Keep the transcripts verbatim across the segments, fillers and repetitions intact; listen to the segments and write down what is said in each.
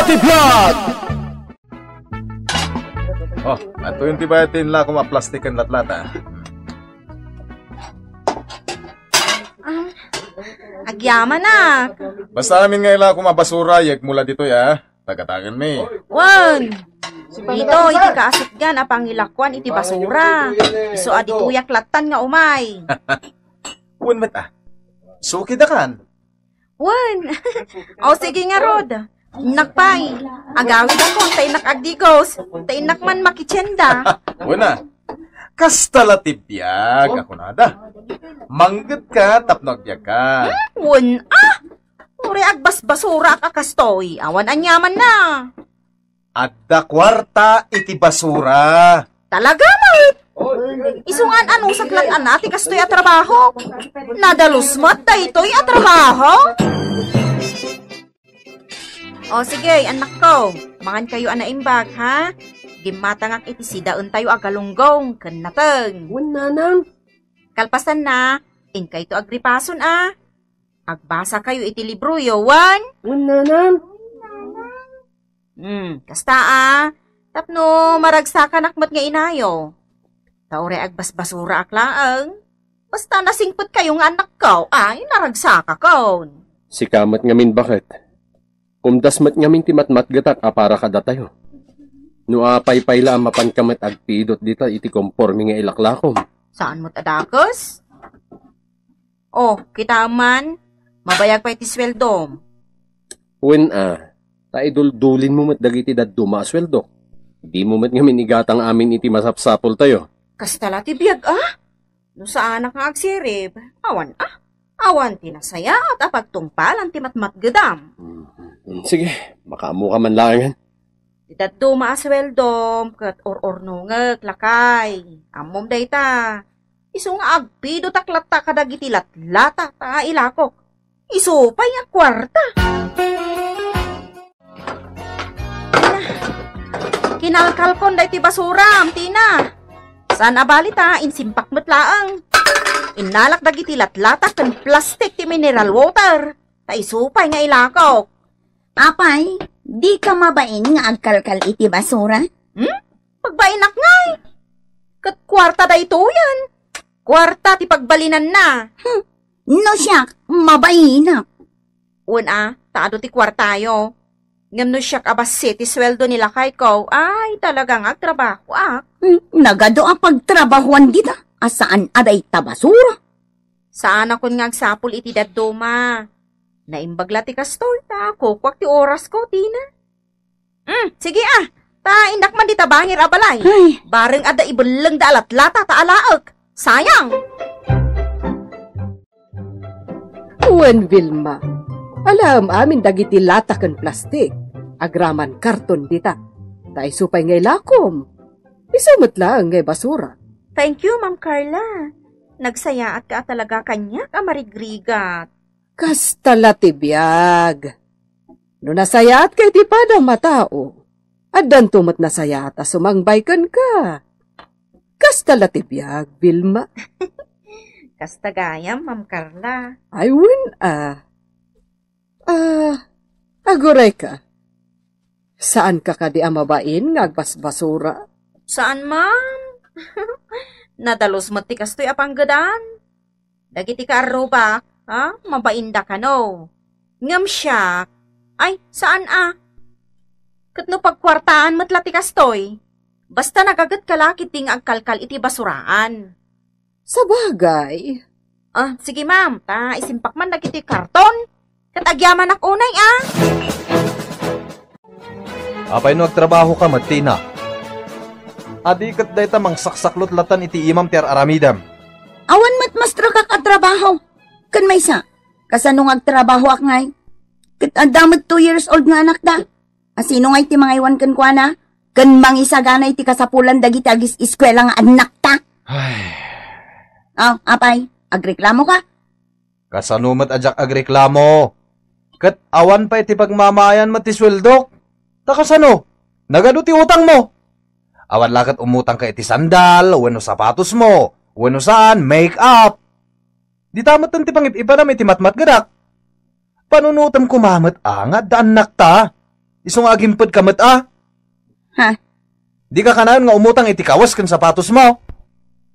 T Vlog! Oh, adtoyen ti bayad ti inlakom a plastik ken latlata. Ah, agyamanak. Basta amin nga ilakom a basura, yegmo la ditoy, a. Tagatangenmi. Wen, ditoy ti kaasutgan a pangilakuan iti basura. Isu a ditoyak lattan nga umay. Wen met, a. Sukidakan. Wen. O, sige ngarud. Innak pay. Agawidakon, ta innak agdigos. Ta innak man makitienda. Wen a. Kasta la ti biag, a kunada. Manggedka tapno agbiagka. Hmm, wen a. Uray agbasbasuraak a kastoy. Awan aniamanna. Adda kuarta iti basura. Talaga met? Isu nga an-anusak lat-, anna ti kastoy a trabaho. Nadalus met daytoy a trabaho. O sige, annakko, mangankayo a naimbag, ha? Gimmatangak iti sidaentayo a galunggong ken nateng. Wen, nanang. Kalpasanna, inkayto agripason, a. Agbasakayo iti libroyo, wen? Wen, nanang. Hmm, kasta a, tapno maragsakanak met nga inayo. Ta uray agbasbasuraak laeng, basta nasingpetkayo nga annakko, ay, naragsakakon. Sika met ngamin, baket. Umdas met ngamin ti matmatgetak a para kadatayo. No apay pay la a mapanka met agpidot dita iti komporme nga ilaklakom. Saan met a dakes? O, kitaem man, mabayag pay ti sueldom. Wen a, ta iduldulinmo met dagiti dadduma a sueldok. Dimo met ngamin igatang amin iti masapsapultayo. Kasta la ti biag a? No saanak nga agsirib, awan a. Awan ti nasayaat a pagtungpalan ti matmatgedam. Mm, sige, makaammoka man laengen. Ti dadduma a sueldom ket ur-urnongek, lakay. Ammom dayta. Isu nga agpidotak latta kadagiti latlata ta ilakok. Isu pay nga kuarta. Kinalkalkon daytoy basuram, Tina. Saan a bali ta, insimpak met laeng. Innalak dagiti latlata ken plastik ti mineral water. Ta isu pay nga ilakok. Apay, dika mabain nga agkalkal iti basura? Hmm? Pagbainak ngay. Ket kuarta daytoyen. Kuarta ti pagbalinanna. Hmm. No siak, mabainak. Wen a, ta adu ti kuartayo. Ngem no siak a bassit ti sueldo ni lakayko, ay, talaga nga agtrabahoak. Hmm, nagadu a pagtrabahoan dita, a saan a dayta basura. Saanakon nga agsapul iti dadduma. Naimbag la ti kastoy, ta kukuak ti orasko, Tina. Hmm, sige a. Ta innak man dita bangir a balay. Ay. Bareng adda ibellengda a latlata ta alaek. Sayang. Wen, Vilma. Alaem amin dagiti lata ken plastik. Agraman karton dita. Ta isu pay nga ilakom. Isu met laeng nga basura. Thank you, Ma'am Carla. Nagsayaatka a talaga kaniak a marigrigat. Kasta la ti biag. No nasayaatka iti padam a tao, addanto met nasayaat a sumangbay kenka. Kasta la ti biag, Vilma. Kasta gayam, Ma'am Carla. Ay, wen a. Ah, agurayka. Saanka kadi a mabain nga agbasbasura? Saan, ma'am. Nadalus met ti kastoy a panggedan. Dagiti kaarrubak, ha? Mabainda kano. Ngem siak, ay, saan a. Ket no pagkuartaan met la ti kastoy, basta nagagetka la ketdi nga agkalkal iti basuraan. Sabagay. Ah, sige, ma'am. Ta isimpak man dagiti karton. Ket agyamanak unay, a. Apay no agtrabahoka met, Tina? Adi ket dayta mangsaksaklot latan iti imam ti ar-aramidem. Awan met maestro kak a trabaho. Ken maysa, kasano nga agtrabahoak ngay? Ket adda met two years old nga anakda. A sino ngay ti mangaywan kenkuana? Ken mangisagana iti kasapulan dagiti agis-eskuela nga annakta? Ay. Oh, apay, agreklamo ka? Kasano met a diak agreklamo? Ket awan pay ti pagmamaayan met ti sueldok. Ta kasano? Nagadu ti utangmo. Awan la ket umutangka iti sandal, wenno sapatosmo, wenno saan, make-up. Dita metten ti pangib-ibanam iti matmatgedak. Panunotem koma met a nga adda annakta. Isu nga agimpedka met a. Ha? Dika kanayon nga umutang iti kawes ken sapatosmo.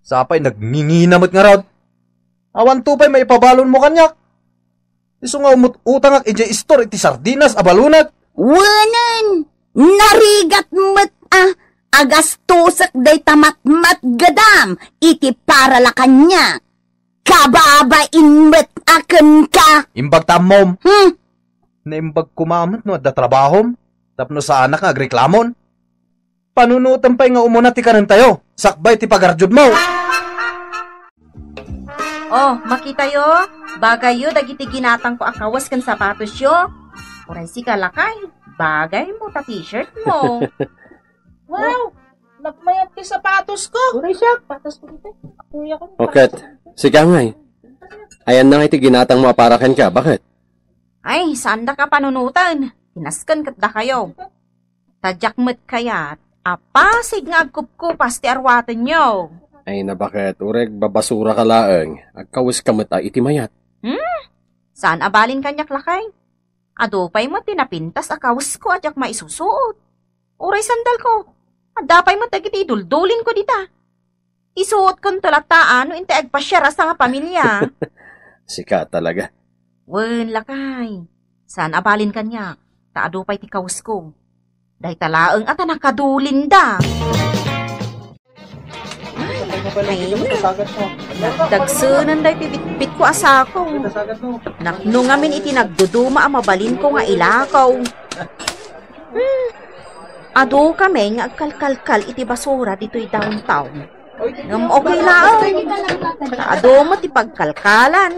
Sapay nagngingina met ngarud. Awan to pay maipabalonmo kaniak. Isu nga umut-utangak idiay istor iti sardinas a balunek. Wenen, narigat met a agastosek dayta matmatgedam iti para la kaniak. Kababain met a kenka. Imbag ta ammom. Hmm? Naimbag koma met no adda trabahom tapno saanak nga agreklamon. Panunotem pay nga umuna ti kanentayo, sakbay ti pagarjudmo. Oh, makitayo? Bagayyo dagiti ginatangko a kawes ken sapatosyo. Uray sika lakay, bagaymo ta t-shirt mo. Wow! Nagmayat ti sapatos ko. Uray siak. Sapatos ko dito. Kuya ko. Oket, sika ngay. Ayanna nga iti ginatangmo a para kenka, baket? Ay, saandak a panunoten. Kinasken ket dakayo. Ta diak met kayat a pasig nga agkupkupas ti arwatenyo. Ay, nabaket, uray babasuraka laeng. Agkaweska met a iti mayat. Hmm? Saan a balin kaniak, lakay? Adu pay met ti napintas a kawesko a diak maisusuot. Uray sandalko. Adda pay met dagiti iduldulinko dita. Isuotkonto latta no intay agpasiar a sangapamilia. Sika talaga. Wen, lakay. Saan a balin kaniak, ta adu pay ti kawesko. Dayta laeng a ta nakadulinda. Ay, nagdagsenen dayta bitbitko a sako. Napno ngamin iti nagduduma a mabalinko nga ilakaw. Hmm. Adu kami nga agkalkalkal iti basura ditoy downtown. Ngem okay laeng. Ta adu met ti pagkalkalan.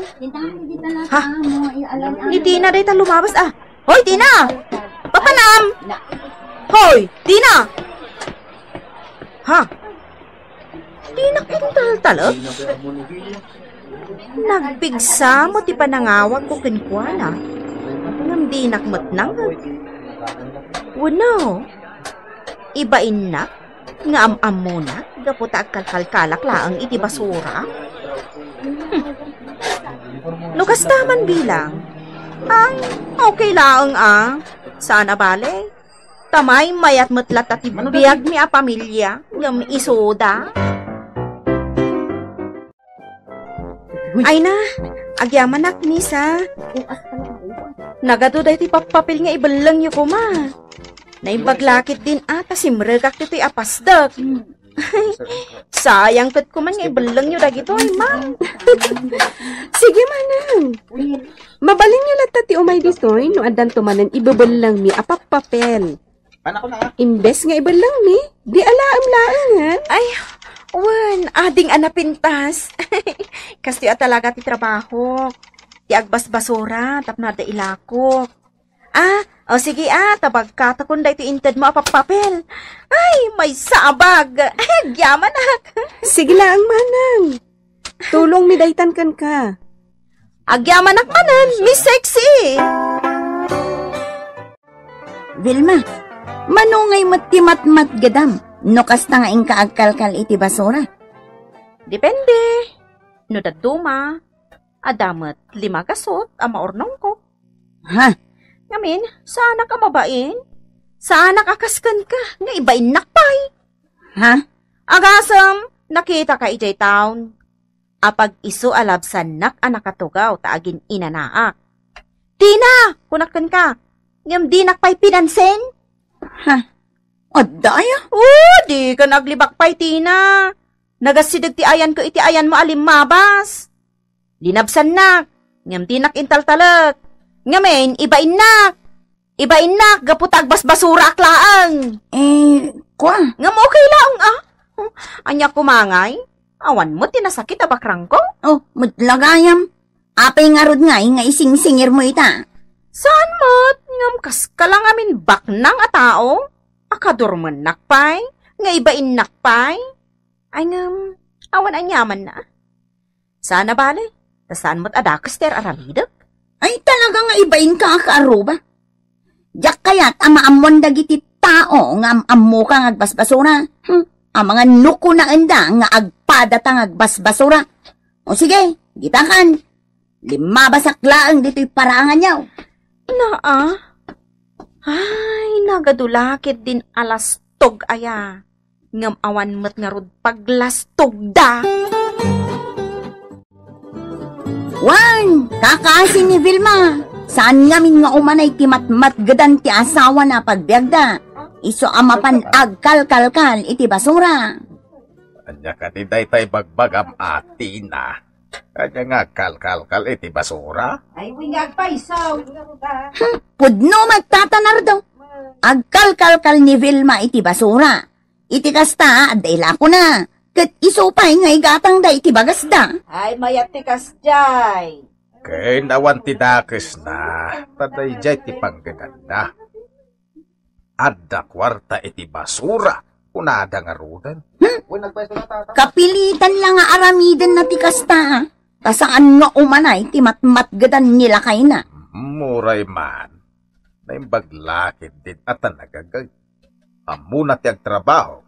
Ha? Ni Tina dayta lumabas, ah. Hoy, Tina! Papanam! Hoy, Tina! Ha? Dinak intaltalek? Nagpigsa mo ti panangawagko kenkuana, ngem dinak met nangngeg. Wenno, ibainnak nga am-ammona gapu ta agkalkalkalak laeng iti basura? Hmm. No kasta man bilang, ang okay laeng a, saan a bale. Ta maymayat met latta ti biagmi a pamilia ngem isuda. Ay na, agyamanak, Nisa. Nagadu daytoy pappapil nga ibellengyo koma. Naimbag la ketdin a ta simrekak ditoy a pasdek. Sayang ket koma nga ibellengyo dagitoy, ma. Sige, manang. Mabalinyo latta ti umay ditoy no addanto manen ibebellengmi a pappapel. Imbes nga ibellengmi, di alaem laengen. Ay, wen, ading a napintas. Kastoy a talaga ti trabaho. Ti agbasbasura, tapno adda ilakok. Ah, o sige, ah, ta bagkatakon daytoy intedmo a pappapel. Ay, maysabag. Agyamanak. Sige laeng, manang. Tulongmi daytan kenka. Agyamanak manen, Miss Sexy. Vilma, mano ngay met ti matmatgedam no kasta nga inka agkalkal iti basura? Depende. No dadduma, adda met lima gasut a maurnongko. Ha? Ngamin, saanak a mabain? Saanak a kas kenka nga ibainnak pay? Ha? Agasem, nakitaka idiay town. Apag isu a labsannak a nakatugaw ta agin-inanaak. Tina! Kunak kenka, ngem dinak pay pinansin? Ha? Adda aya? O, diken aglibak pay, Tina. Nagasideg ti ayanko iti ayanmo a limmabas. Linabsannak, ngem dinak intaltalek. Ngamin, ibainnak. Ibainnak, gapu ta agbasbasuraak laeng. Eh, kua? Ngem okay laeng, ah. Ania koma ngay? Awan met ti nasakit a bakrangko? Oh, met la gayam. Apay ngarud ngay nga isingsingirmo ita? Saan met, ngem kaska la ngamin baknang a tao. Akadurmennak pay, nga ibainnak pay. Ay, ngem, awan aniamanna. Saan a bale, ta saan met a dakes ti ar-aramidek. Ay, talaga nga ibainka a kaarruba. Diak kayat a maammoan dagiti tao nga am-ammoka nga agbasbasura. Hmm, amangan no kunaenda nga agpadata nga agbasbasura. O sige, ditakan. Limmabasak laeng ditoy paraanganyo. Naa? Ay, Magadu la ketdin a lastog aya, ngem awan met ngarud paglastogda. Wen, kakaasi ni Vilma. Saan ngamin nga umanay ti matmatgedan ti asawana a pagbiagda. Isu a mapan agkalkalkal iti basura. Ania kadi dayta ibagbagam, Tina? Ania nga agkalkalkal iti basura? Ay, wen nga agpayso, wen nga ruda. Hmm, pudno met, Tata Nardo. Agkalkalkal ni Vilma iti basura. Iti kasta, adda ilakona. Ket isu pay nga igatangda iti bagasda. Ay, mayat ti kasdiay. Ken awan ti dakesna, ta daydiay ti panggedanna. Adda kuarta iti basura, kunada ngaruden. Hmm? Kapilitan la nga aramidenna ti kasta, ta saan nga umanay ti matmatgedan ni lakayna. Hmm, uray man. Naimbag la ketdin a ta nagagay. Ammona ti agtrabaho.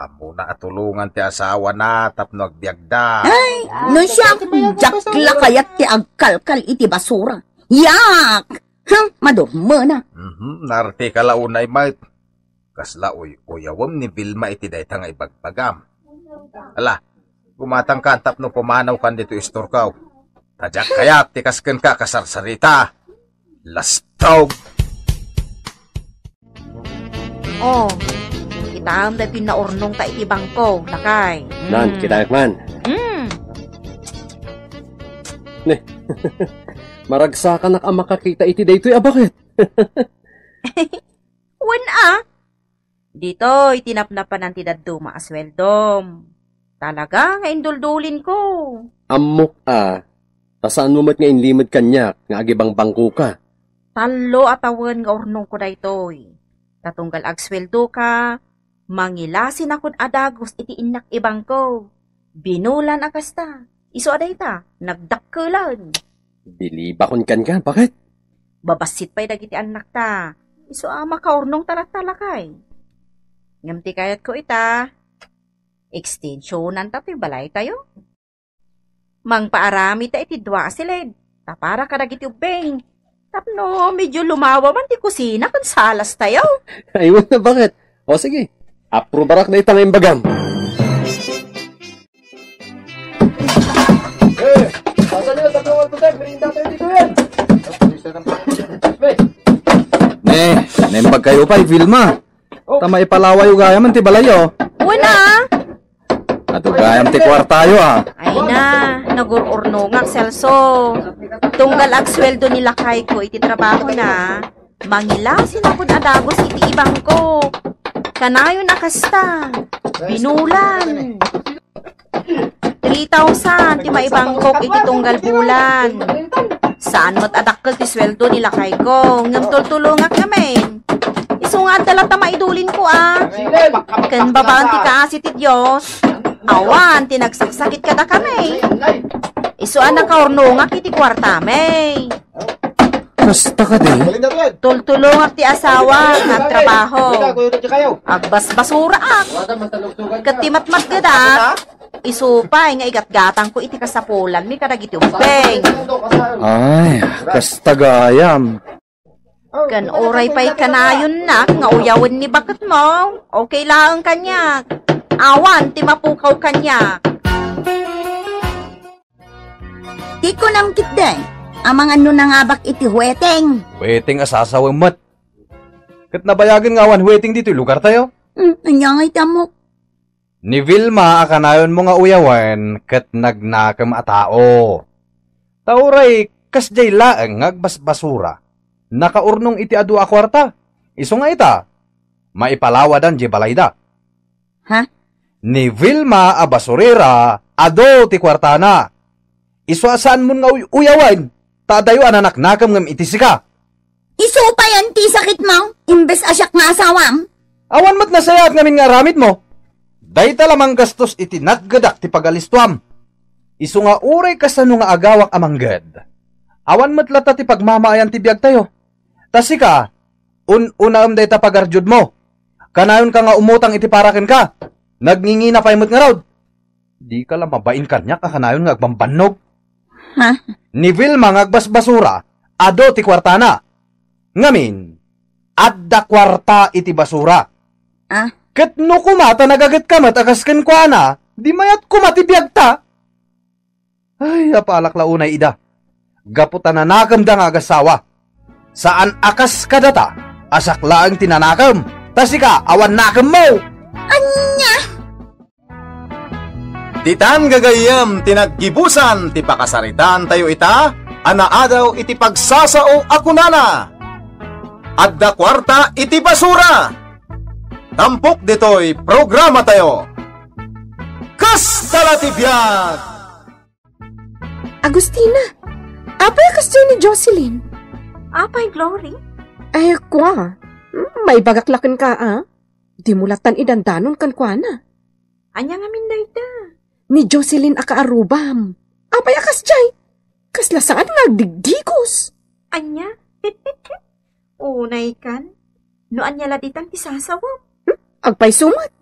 Ammona a tulongan ti asawana tapno agbiagda. Ay, no siak, diak la kayat ti agkalkal iti basura. Yak! Hm, madurmena. Mhm, naartika la unay met. Kasla uy-uyawem ni Vilma iti dayta nga ibagbagam. Ala, gumatangkan tapno pumanawkan ditoy istorko. Ta diak kayat ti kas kenka a kasarsarita. Lastog! Oh, kitaem daytoy naurnongta iti bangko, lakay. Nan, mm, kitaek man. Mm. Ne, maragsakanak a makakita iti daytoy a baket. Wen a, ditoy ti napnapanan ti dadduma a sueldom. Talaga nga induldulinko. Ammok a, ta saanmo met nga inlimed kaniak nga agibangbangkoka. Tallo a tawen nga urnongko daytoy. Ta tunggal agsueldoka, mangilasinakon a dagus iti innak ibangko. Binulan a kasta, isu a dayta, nagdakkelan. Bilibakon kenka, baket? Babassit pay dagiti annakta. Isu a makaurnongta latta, lakay. Ngem ti kayatko ita, extensionanta toy balaytayo. Mangpaaramidta iti dua a silid, ta para kadagiti ubbing. Tapno medyo lumawa man ti kusina ken salastayo. Ay, wen a, baket? O sige, aprobarak dayta nga imbagam. Eh, saan yun? Tatlo, one, two, three, merienda tayo dito yan. Ne, naimbag kayo pay, Vilma. Oh. Ta maipalawayo gayam ti balayyo. Wen a. Adu gayam ti kuartayo, a. Ay na, nagur-urnongak, Celso. Tunggal agsueldo ni lakayko iti trabahona, mangilasinakon a dagus iti ibangko. Kanayon a kasta, binulan. Three thousand ti maibangkok iti tunggal bulan. Saan met a dakkel ti sueldo ni lakayko, ngem tultulongak ngamin. Isu nga adda latta maidulinko a. Ken babaen ti kaasi ti Dios, awan ti nagsaksakit kadakami. Isu a nakaurnongak iti kuartami. Kasta kadi? Tultulongak ti asawa nga agtrabaho. Agbasbasuraak. Ket ti matmatgedak, isu pay nga igatgatangko iti kasapulanmi kadagiti ubbing. Ay, kasta gayam. Ken uray pay kanayonnak nga uyawen ni baketmo, okay laeng kaniak. Awan ti mapukaw kaniak. Ti kunam ketdi, amangan no nangabak iti hueteng. Hueteng a sasawem met. Ket nabayagen nga awan hueteng ditoy lugartayo. Hmm, ania nga iti ammok? Ni Vilma a kanayonmo nga uyawen ket nagnakem a tao. Ta uray kasdiay laeng nga agbasbasura, nakaurnong iti adu a kuarta. Isu nga ita, maipalawadan diay balayda. Ha? Ni Vilma a basurera, adu ti kuartana. Isu a saanmon nga uy-uyawen, ta adayo a nanaknakem ngem iti sika. Isu payen ti sakitmo, imbes a siak nga asawam? Awan met nasayaat ngamin nga aramidmo. Dayta la manggastos iti natgedak ti pagalistuam. Isu nga uray kasano nga agawak a mangged, awan met latta ti pagmamaayan ti biagtayo. Ta sika, un-unaem dayta pagardiodmo. Kanayonka nga umutang iti para kenka. Nagngingina pay met ngarud. Dika la mabain kaniak a kanayon nga agbambannog. Ha? Ni Vilma nga agbasbasura, adu ti kuartana. Ngamin, adda kuarta iti basura. Ah? Ket no koma ta nagagetka met a kas kenkuana, di mayat koma ti biagta. Ay, apalak la unay ida. Gapu ta nanakemda nga agasawa. Saan a kas kadata, a siak laeng ti nanakem. Ta sika, awan nakemmo. Ania? Ditan gagayyem ti naggibusan ti pakasaritaan tayo ita a naadaw iti pagsasao a kunana, "Adda kuarta iti basura." Tampok ditoy programa tayo. Kasta la ti biag! Agustina, apay a kasdiay ni Jocelyn? Apay, Glory? Ay, kua. Hmm, maibagak la kenka, a? Dimo lattan idandanon kenkuana. Ania ngamin dayta? Ni Jocelyn a kaarrubam. Apay a kasdiay? Kasla saan nga agdigdigos. Ania? Unay kan? No ania la ditan ti sasawem? Hmm? Agpayso met.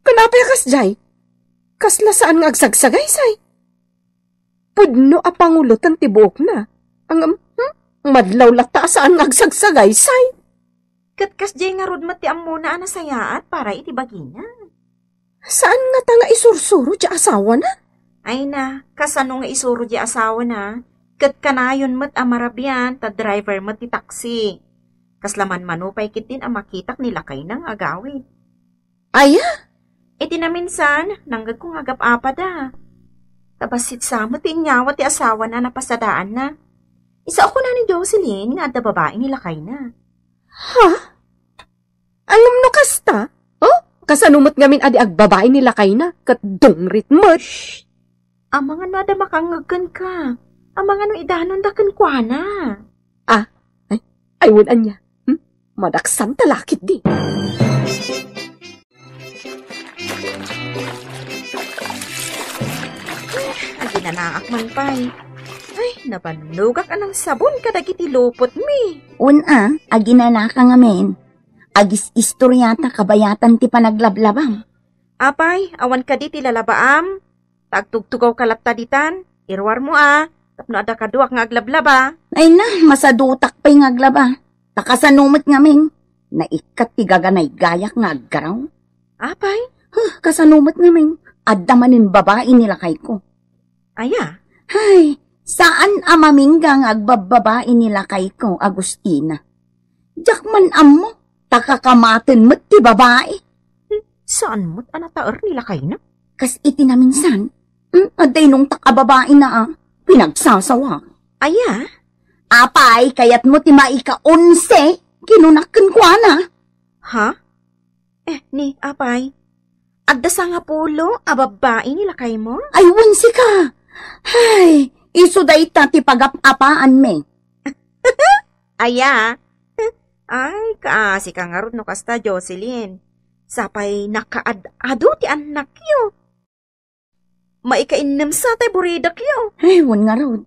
Ken apay a kasdiay? Kasla saan nga agsagsagaysay. Pudno a panguloten ti buokna. Ngem, hmm? Madlaw latta a saan nga agsagsagaysay. Ket kasdiay ngarud met ti ammona a nasayaat para iti bagina. Saan ngata nga isursuro ti asawana? Ay na, kasano nga isuro ti asawana? Ket kanayon met a marabian ta driver met ti taxi. Kasla manmano pay ketdin a makitak ni lakayna nga agawid. Aya? Iti naminsan, nanggegko nga agap-apada. Ta bassit sa met ti inyawat ti asawana a napasadaanna. Isao kuna ni Jocelyn nga adda babai ni lakayna. Ha? Ngem no kasta? Oh? Kasano met ngamin a di agbabai ni lakayna ket dungrit met? Shh! Amangan no adda makangngeg kenka. Amangan no idanonda kenkuana. Ah, ay, ay, wen ania? Hmm? Madaksanta la ketdi. Aginanaak man pay. Ay, nabannogak a nangsabon kadagiti lupotmi. Wen a, aginanaka ngamin. Agis-istoriata kabayatan ti panaglablabam. Apay, awan kadi ti lalabaam? Ta agtugtugawka latta ditan. Iruarmo a, tapno adda kaduak nga aglablaba. Ay na, masadutak pay nga aglaba. Ta kasano met ngamin, naikkat ti gaganaygayak nga aggaraw. Apay? Huh, kasano met ngamin, adda manen babai ni lakayko. Aya? Hay, saan a mamingga nga agbabbabai ni lakayko, Agustina. Diak man ammo, ta kakamaten met ti babai. Hmm, saan met a nataer ni lakayna? Kas iti naminsan, hmm, adda inungtak a babaina a pinagsasawa. Aya? Apay, kayatmo ti maika-onse, kinunak kenkuana. Ha? Eh, ni, apay, adda sangapulo a babbai ni lakaymo? Ay, wen sika! Ay, isu dayta ti pagap-apaanmi. Aya? Ay, kaasi ka ngarud no kasta, Jocelyn. Sapay nakaad-adu ti annakyo. Maikainnem sa tay buridekyo. Ay, wen ngarud.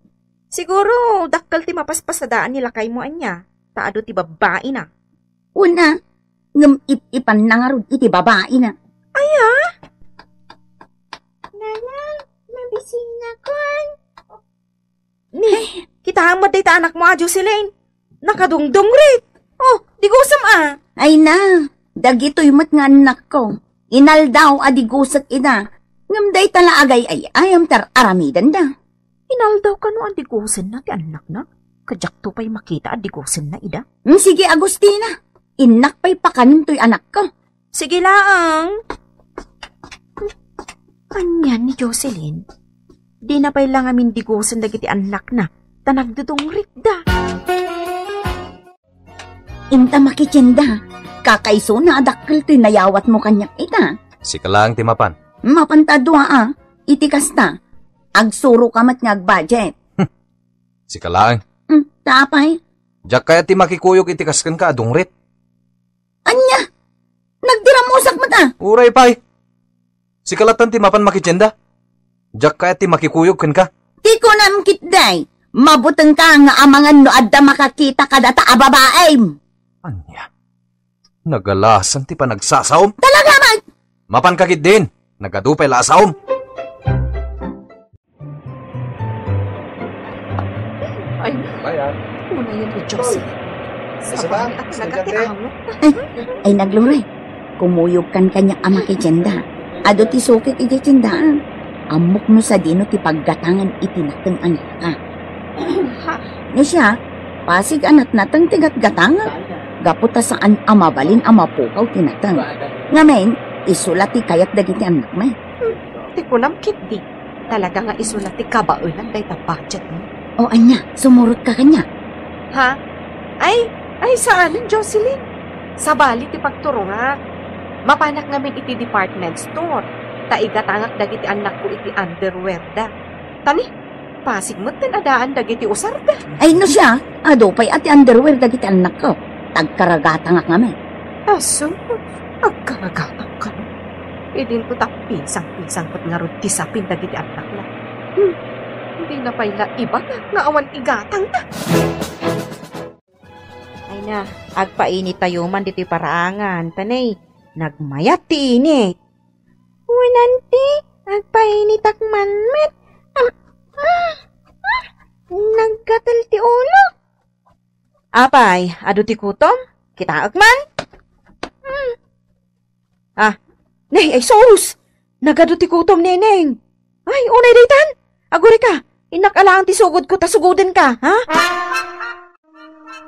Siguro, dakkel ti mapaspasadaen ni lakaymo ania, ta adu ti babbaina. Wen a, ngem ip-ipanna ngarud iti babaina. Aya? Nanang, mabisinakon. Ni, kitaem met dayta anakmo a Jocelyn. Nakadungdungrit. Oh, digosem a. Ay na, dagitoy met nga annakko. Inaldaw a digosek ida. Ngem dayta la agay-ayam ti ar-aramidenda. Inaldaw kano a digosenna ti annakna? Kadiakto pay makita a digosenna ida. Hmm, sige, Agustina. Innak pay pakanen toy anakko. Sige laeng. Ania ni Jocelyn? Dina pay la ngamin digosen dagiti annakna, ta nagdudungritda. Inta makitienda, kakaisuna a dakkel toy nayawatmo kaniak ita. Sika laeng ti mapan. Mapan ta dua a, iti kasta, agsuroka met nga agbudget. Sika laeng. Hmm, ta apay? Diak kayat ti makikuyog iti kas kenka a dungrit. Ania? Nagdiramusak met a. Uray pay. Sika lattan ti mapan makitienda. Diak kayat ti makikuyog kenka. Ti kunam ketdi, mabutengka nga amangan no adda makakita kadata a babaim. Ania? Nagalasan ti panagsasaom. Talaga met! Mapanka ketdin. Nagadu pay la a saom. Ay, bayan. Unayen ni Jocelyn. Ay, sabali a talaga ti angot. Ay, nagluray. Kumuyogkan kaniak a makitienda. Adu ti sukik idiay tiendaan. Ammok no sadino ti paggatangan iti nateng a nalaka. Ha? No siak, pasig a natnateng ti gatgatangek. Gapu ta saan a mabalin a mapukaw ti nateng. Ngamin, isu la ti kayat dagiti annakmi. Hmm, ti kunam ketdi. Talaga nga isu la ti kabaelan dayta budget mo. O ania, sumurotka kaniak? Ha? Ay, ay, saanen, Jocelyn. Sabali ti pagturongak. Mapanak ngamin iti department store, ta igatangak dagiti annakko iti underwear da. Tani, pasig met ti adaan dagiti usarda. Ay, no siak, adu pay a ti underwear dagiti annakko. Tagkaragatangak ngamin. Aso, agkaragatang kano? Idinto ta pisang-pisang ket ngarud ti sapin dagiti annakna. Hmm, dina pay la ibaga nga awan igatangda. Ay na, agpainitayo man ditoy paraangan, ta nay, nagmayat ti init. Wen, anti, agpainitak man met. Ah, ah, ah, naggatel ti ulok. Apay, adu ti kutom? Kitaek man? Hmm. Ah, nay, ay sus! Nagadu ti kutom, Neneng. Ay, unay daytan. Agurayka, innak alaen ti sugodko ta sugodenka, ha?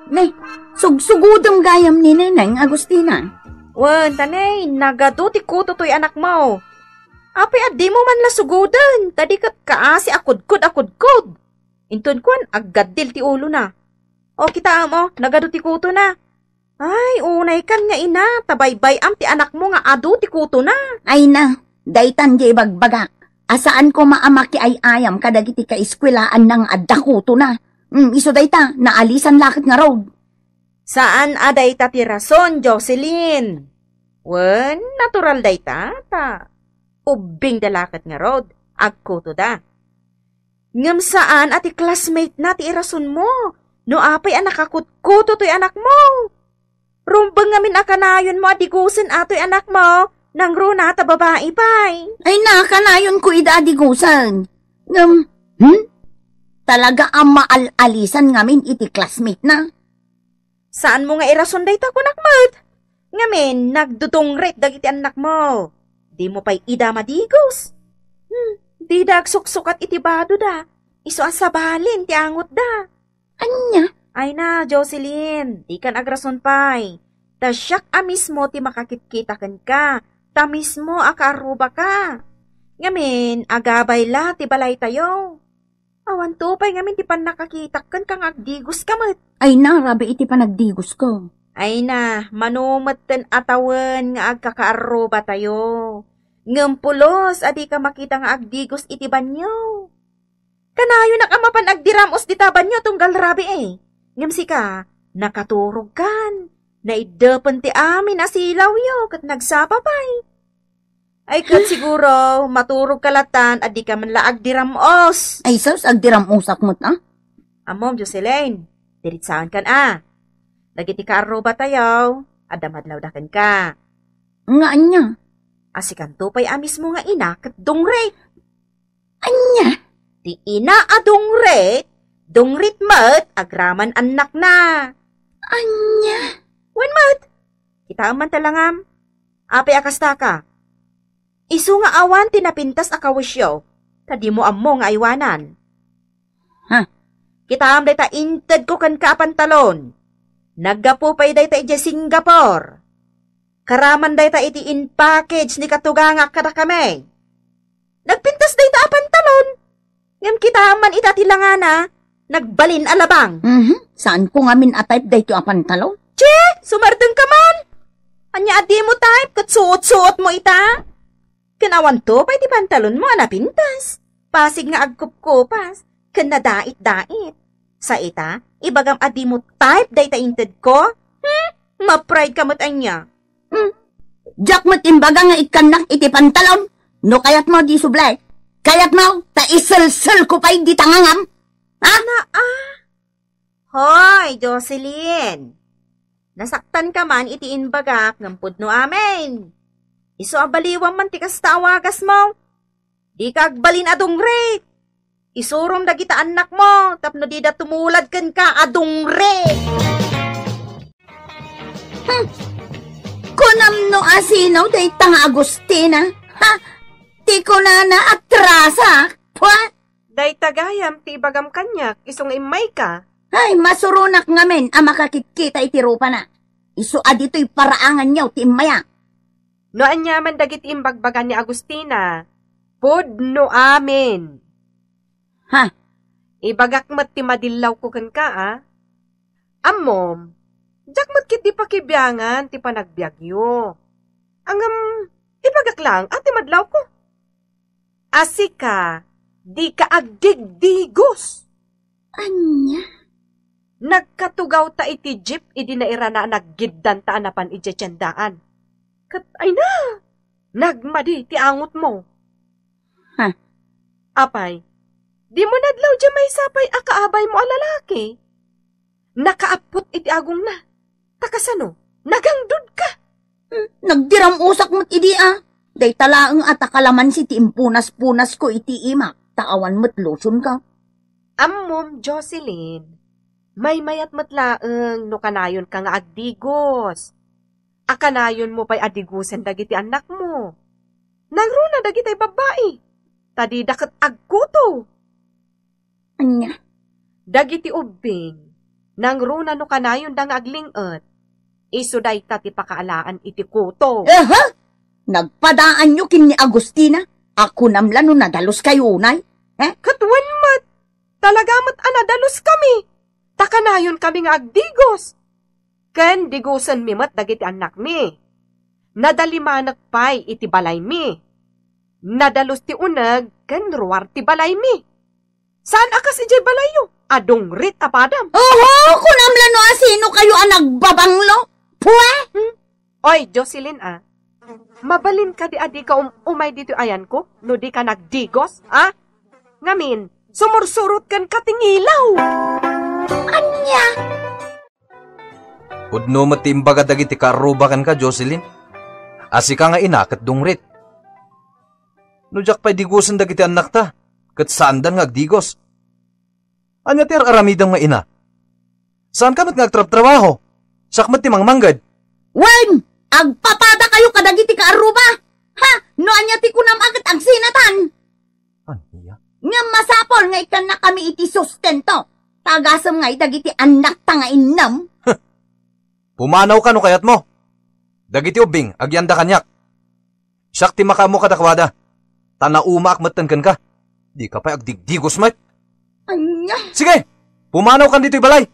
Nay, sugsugodem gayam ni Neneng Agustina. Wen, ta nay, nagadu ti kuto toy anakmo. Apay a dimo man la sugoden, ta di ket kaasi a kudkod a kudkod. Inton kuan, aggaddil ti ulona. O, kitaem, o, nagadu ti kutona. Ay, unaykan nga ina, ta baybay-am ti anakmo nga adu ti kutona. Ay na, daytan di ibagbagak. A saan koma a makiay-ayam kadagiti kaeskuelaanna nga adda kutona. Mm, isu dayta, naalisan la ket ngarud. Saan a dayta ti rason, Jocelyn. Wen, natural dayta, ta ubbingda la ket ngarud, agkutoda. Ngem saan a ti classmate na ti irasonmo no apay a nakakutkuto toy anakmo. Rumbeng ngamin a kanayonmo a digusen a toy anakmo, nangruna ta babai pay. Ay, nakanayonko ida a digusen. Ngem, hmm? Talaga a maal-alisan ngamin iti classmate na. Saanmo nga irason dayta, kunak met. Ngamin, nagdudungrit dagiti annakmo. Dimo pay ida madigus. Hmm, dida agsuksukat iti badoda. Isu a sabalin ti angotda. Ania? Ay na, Jocelyn, dikan agrason pay. Ta siak a mismo ti makakitkitak kenka. Ta mismo a kaarrubaka. Ngamin, agabay la ti balaytayo. Awanto pay ngamin ti pannakakitak kenka nga agdigoska met. Ay na, rabii iti panagdigosko. Ay na, mano metten a tawen nga agkakaarrubatayo. Ngem pulos a dika makita nga agdigos iti banio. Kanayonak a mapan agdiram-os dita banio tunggal rabii. Ngem sika, nakaturogkan. Naiddepen ti amin a silawyo ket nagsapa pay. Ay, ket siguro, maturogka latan a dika man la agdiram-os. Ay, sus, agdiram-osak met, a? Ammom, Jocelyn, diritsaenkan, a. Dagiti kaarrubatayo, adda madlawda kenka. Nga ania? A sikanto pay a mismo nga ina ket dungrit. Ania? Ti ina a dungrit, dungrit met agraman annakna. Ania? Wen met, kitaem man ta langam. Apay a kastaka? Isu nga awan ti napintas a kawisyo, ta dimo ammo nga aywanan. Ha? Kitaem dayta intedko kenka a pantalon. Naggapu pay dayta idiay Singapore. Karaman dayta iti in-package ni katugangak kadakami. Nagpintas dayta a pantalon. Ngem kitaem man ita ti langana, nagbalin a labang. Mhm. Saanko ngamin a type daytoy a pantalon. Che, sumardengka man. Ania a dimo type ket suot-suotmo ita? Ken awanto pay ti pantalonmo a napintas. Pasig nga agkupkupas ken nadait-dait. Sa ita, ibagam a dimo type dayta intedko? Hmm? Maprideka met ania? Hmm. Diak met imbaga nga ikkannak iti pantalon. No kayatmo, di subli. Kayatmo, ta iselselko pay dita ngangam. Ha? Ana, a? Hoy, Jocelyn! Nasaktanka man iti imbagak ngem pudno amin. Isu a baliwam man ti kasta a wagasmo. Dika agbalin a dungrit. Isurom dagita annakmo tapno dida tumulad kenka a dungrit. Hmm. Kunam no asino dayta nga Agustina? Ha? Ti kunana, atrasak? Pwa? Dayta gayam ti ibagam kaniak, isu nga immayka. Ay, masuronak ngamin a makakitkita iti rupana. Isu a ditoy paraanganyo ti immayak. No aniaman dagiti imbagbaga ni Agustina, pudno amin. Ha? Ibagak met ti madillawko kenka, a? Ammom, diak met ketdi pakibiangan ti panagbiagyo. Ngem, ibagak laeng a ti madlawko. A sika, dika agdigdigos. Ania? Nagkatugawta iti jeep idi nairana a naggiddanta a napan idiay tiendaan. Ket, ay na, nagmadi ti angotmo. Ha? Apay, dimo nadlaw diay maysa pay a kaabaymo a lalaki? Nakaappot iti agongna. Ta kasano? Nagangdodka? Hmm, nagdiram-usak met idi, a. Dayta laeng a ta kalamansi ti impunas-punasko iti imak, ta awan met lotionko. Ammom, Jocelyn, maymayat met laeng no kanayonka nga agdigos. A kanayonmo pay a digosen dagiti annakmo. Nangruna dagitay babbai, ta dida ket agkuto. Ania? Dagiti ubbing, nangruna no kanayonda nga agling-et, isu dayta ti pakaalaan iti kuto. Aha! Nagpadaanyo ken ni Agustina? A kunam la no nadaluskayo unay? Eh? Ket wen met, talaga met a nadaluskami, ta kanayonkami nga agdigos. Ken digosenmi met dagiti annakmi. Nadalimanek pay iti balaymi. Nadalus ti uneg ken ruar ti balaymi. Saan a kas idiay balayyo a dungrit a padam. Oho, kunam la no asinokayo a nagbabanglo. Pue! Hmm? Oy, Jocelyn, a. Mabalin kadi a dika um-, umay ditoy ayanko no dika nagdigos, a? Ngamin, sumursurot kenka ti ngilaw. Ania? Pudno met ti imbaga dagiti kaarruba kenka, Jocelyn. A sika nga ina ket dungrit. No diak pay digosen dagiti annakta, ket saandan nga agdigos. Ania ti ar-aramidem nga ina? Saanka met nga agtrabtrabaho? Siak met ti mangmangged. Wen, agpapadakayo kadagiti kaarruba. Ha? No ania ti kunam a ket agsinatan. Ania? Ngem masapul nga ikkannakami iti sustento. Ta agasem ngay dagiti annakta nga innem. Pumanawka no kayatmo. Dagiti ubbing, agyanda kaniak. Siak ti makaammo kadakuada. Ta naumaak metten kenka. Dika pay agdigdigos met. Ania? Sige, pumanawkan ditoy balay.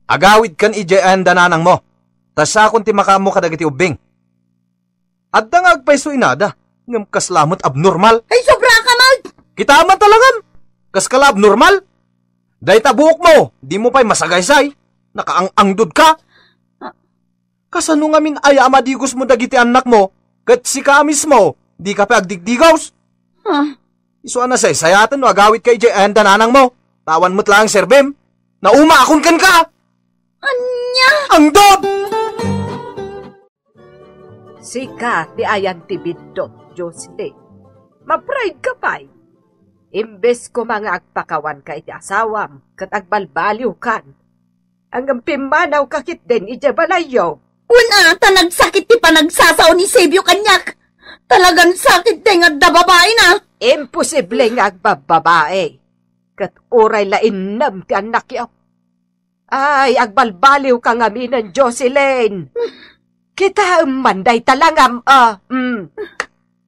Agawidkan idiay ayan da nanangmo. Ta siakon ti makaammo kadagiti ubbing. Adda nga agpayso inada, ngem kasla met abnormal. Ay, sobra ka, Mag! Kita man talangam! Kaskala abnormal? Dayta buokmo, dimo pay masagaysay. Nakaang-angdod ka. Ah. Kasano ngamin aya a madigosmo dagiti annakmo, ket sika a mismo, dika pay agdigdigos? Ah. Isu a nasaysayaten no agawidka idiay ayan da nanangmo, ta awan met laeng serbem. Naumaakon kenka! Ania? Angdod! Sika ti ayan ti biddut, Jocelyn. Mapride ka pay. Imbes koma nga agpakawanka iti asawam ket agbalbaliwkan, ngem pimmanawka ketdin idiay balayyo. Wen a, ta nagsakit ti panagsasao ni Sebio kaniak. Talagan sakit dayng adda babaina. Imposible nga agbabbabai. Ket uray la innem ti annakyo. Ay, agbalbaliwka ngaminen, Jocelyn. Kitaem man dayta langam, a. Mm.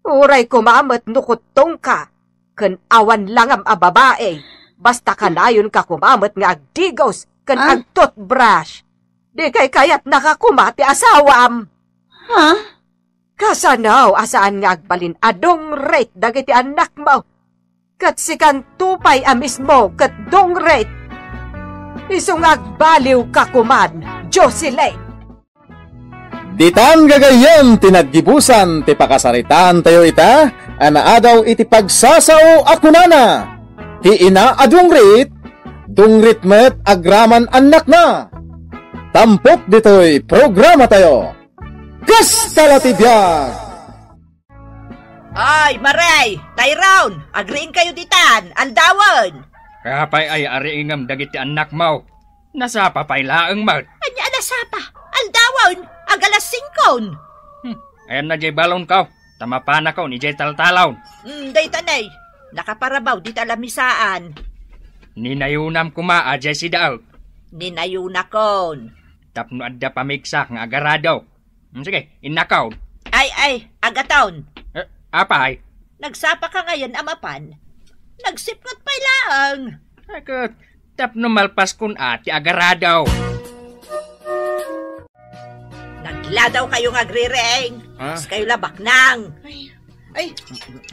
Uray koma met no kuttongka, ken awan langam a babai, basta kanayonka koma met nga agdigos ken Ah? agtoothbrush. Di kay kayatnaka koma ti asawam. Ha? Kasano a saan nga agbalin a dungrit dagiti annakmo? Ket sikanto pay a mismo ket dungrit. Isu nga agbaliwka koman, Jocelyn. Ditan gagayyem ti naggibusan ti pakasaritaantayo ita a naadaw iti pagsasao a kunana, ti ina a dungrit, dungrit met agraman annakna. Tampok ditoy programatayo. Kasta la ti biag! Ay, Mare! Tyrone! Agriingkayo ditan! Aldawen! Apay ay ariingem dagiti annakmo? Nasapa pay laeng met. Ania a nasapa? Aldawen! Agalas singkon. Hmm, ayanna jay balonko, ta mapanakon ijay taltalon. Hmm, dayta nay. Nakaparabaw dita lamisaan. Ninayonam koma a jay sidaek. Ninayonakon. Tapno adda pamigsa nga agaradok. Hmm, sige, innakon. Ay, ay, agaton. Eh, apay? Nagsapa ka ngayon a mapan. Nagsipnget pay laeng. Ay, ket, tapno malpaskon a ti agaradaw. Nagladaw kayo nga agrireng. Ah. Kas kayo labaknang. Ay, ay,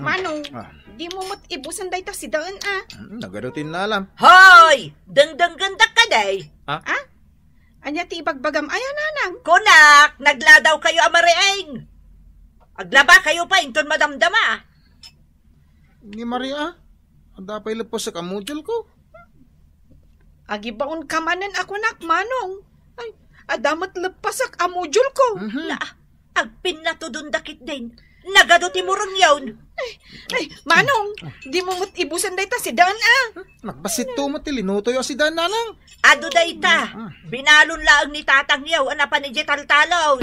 Manong, Ah. di mo met ibusan dayta sidaen, ah. Hmm, nagadu ti innalam. Hoy! Dengdenggendak ka, day. Ah? Ah? Ania ti ibagbagam aya, Nanang? Kunak, nagladaw kayo a marieng. Aglaba kayo pay inton madamdama. Ni Maria, adda pay leppasek a module ko. Agibaon ka manen a kunak, Manong. Ay, adda met leppasek a module ko. Mhm. Na, agpinnatudon dakit din. Nagadu ti mureng yon. Ay, ay, Manong, di mo met ibusan dayta sidaen, ah. Nagbassit to met ti linutoyo a sidaen, Nanang. Adu dayta. Mm. Binalon laeng ni tatang yaw a napan idiay taltalon.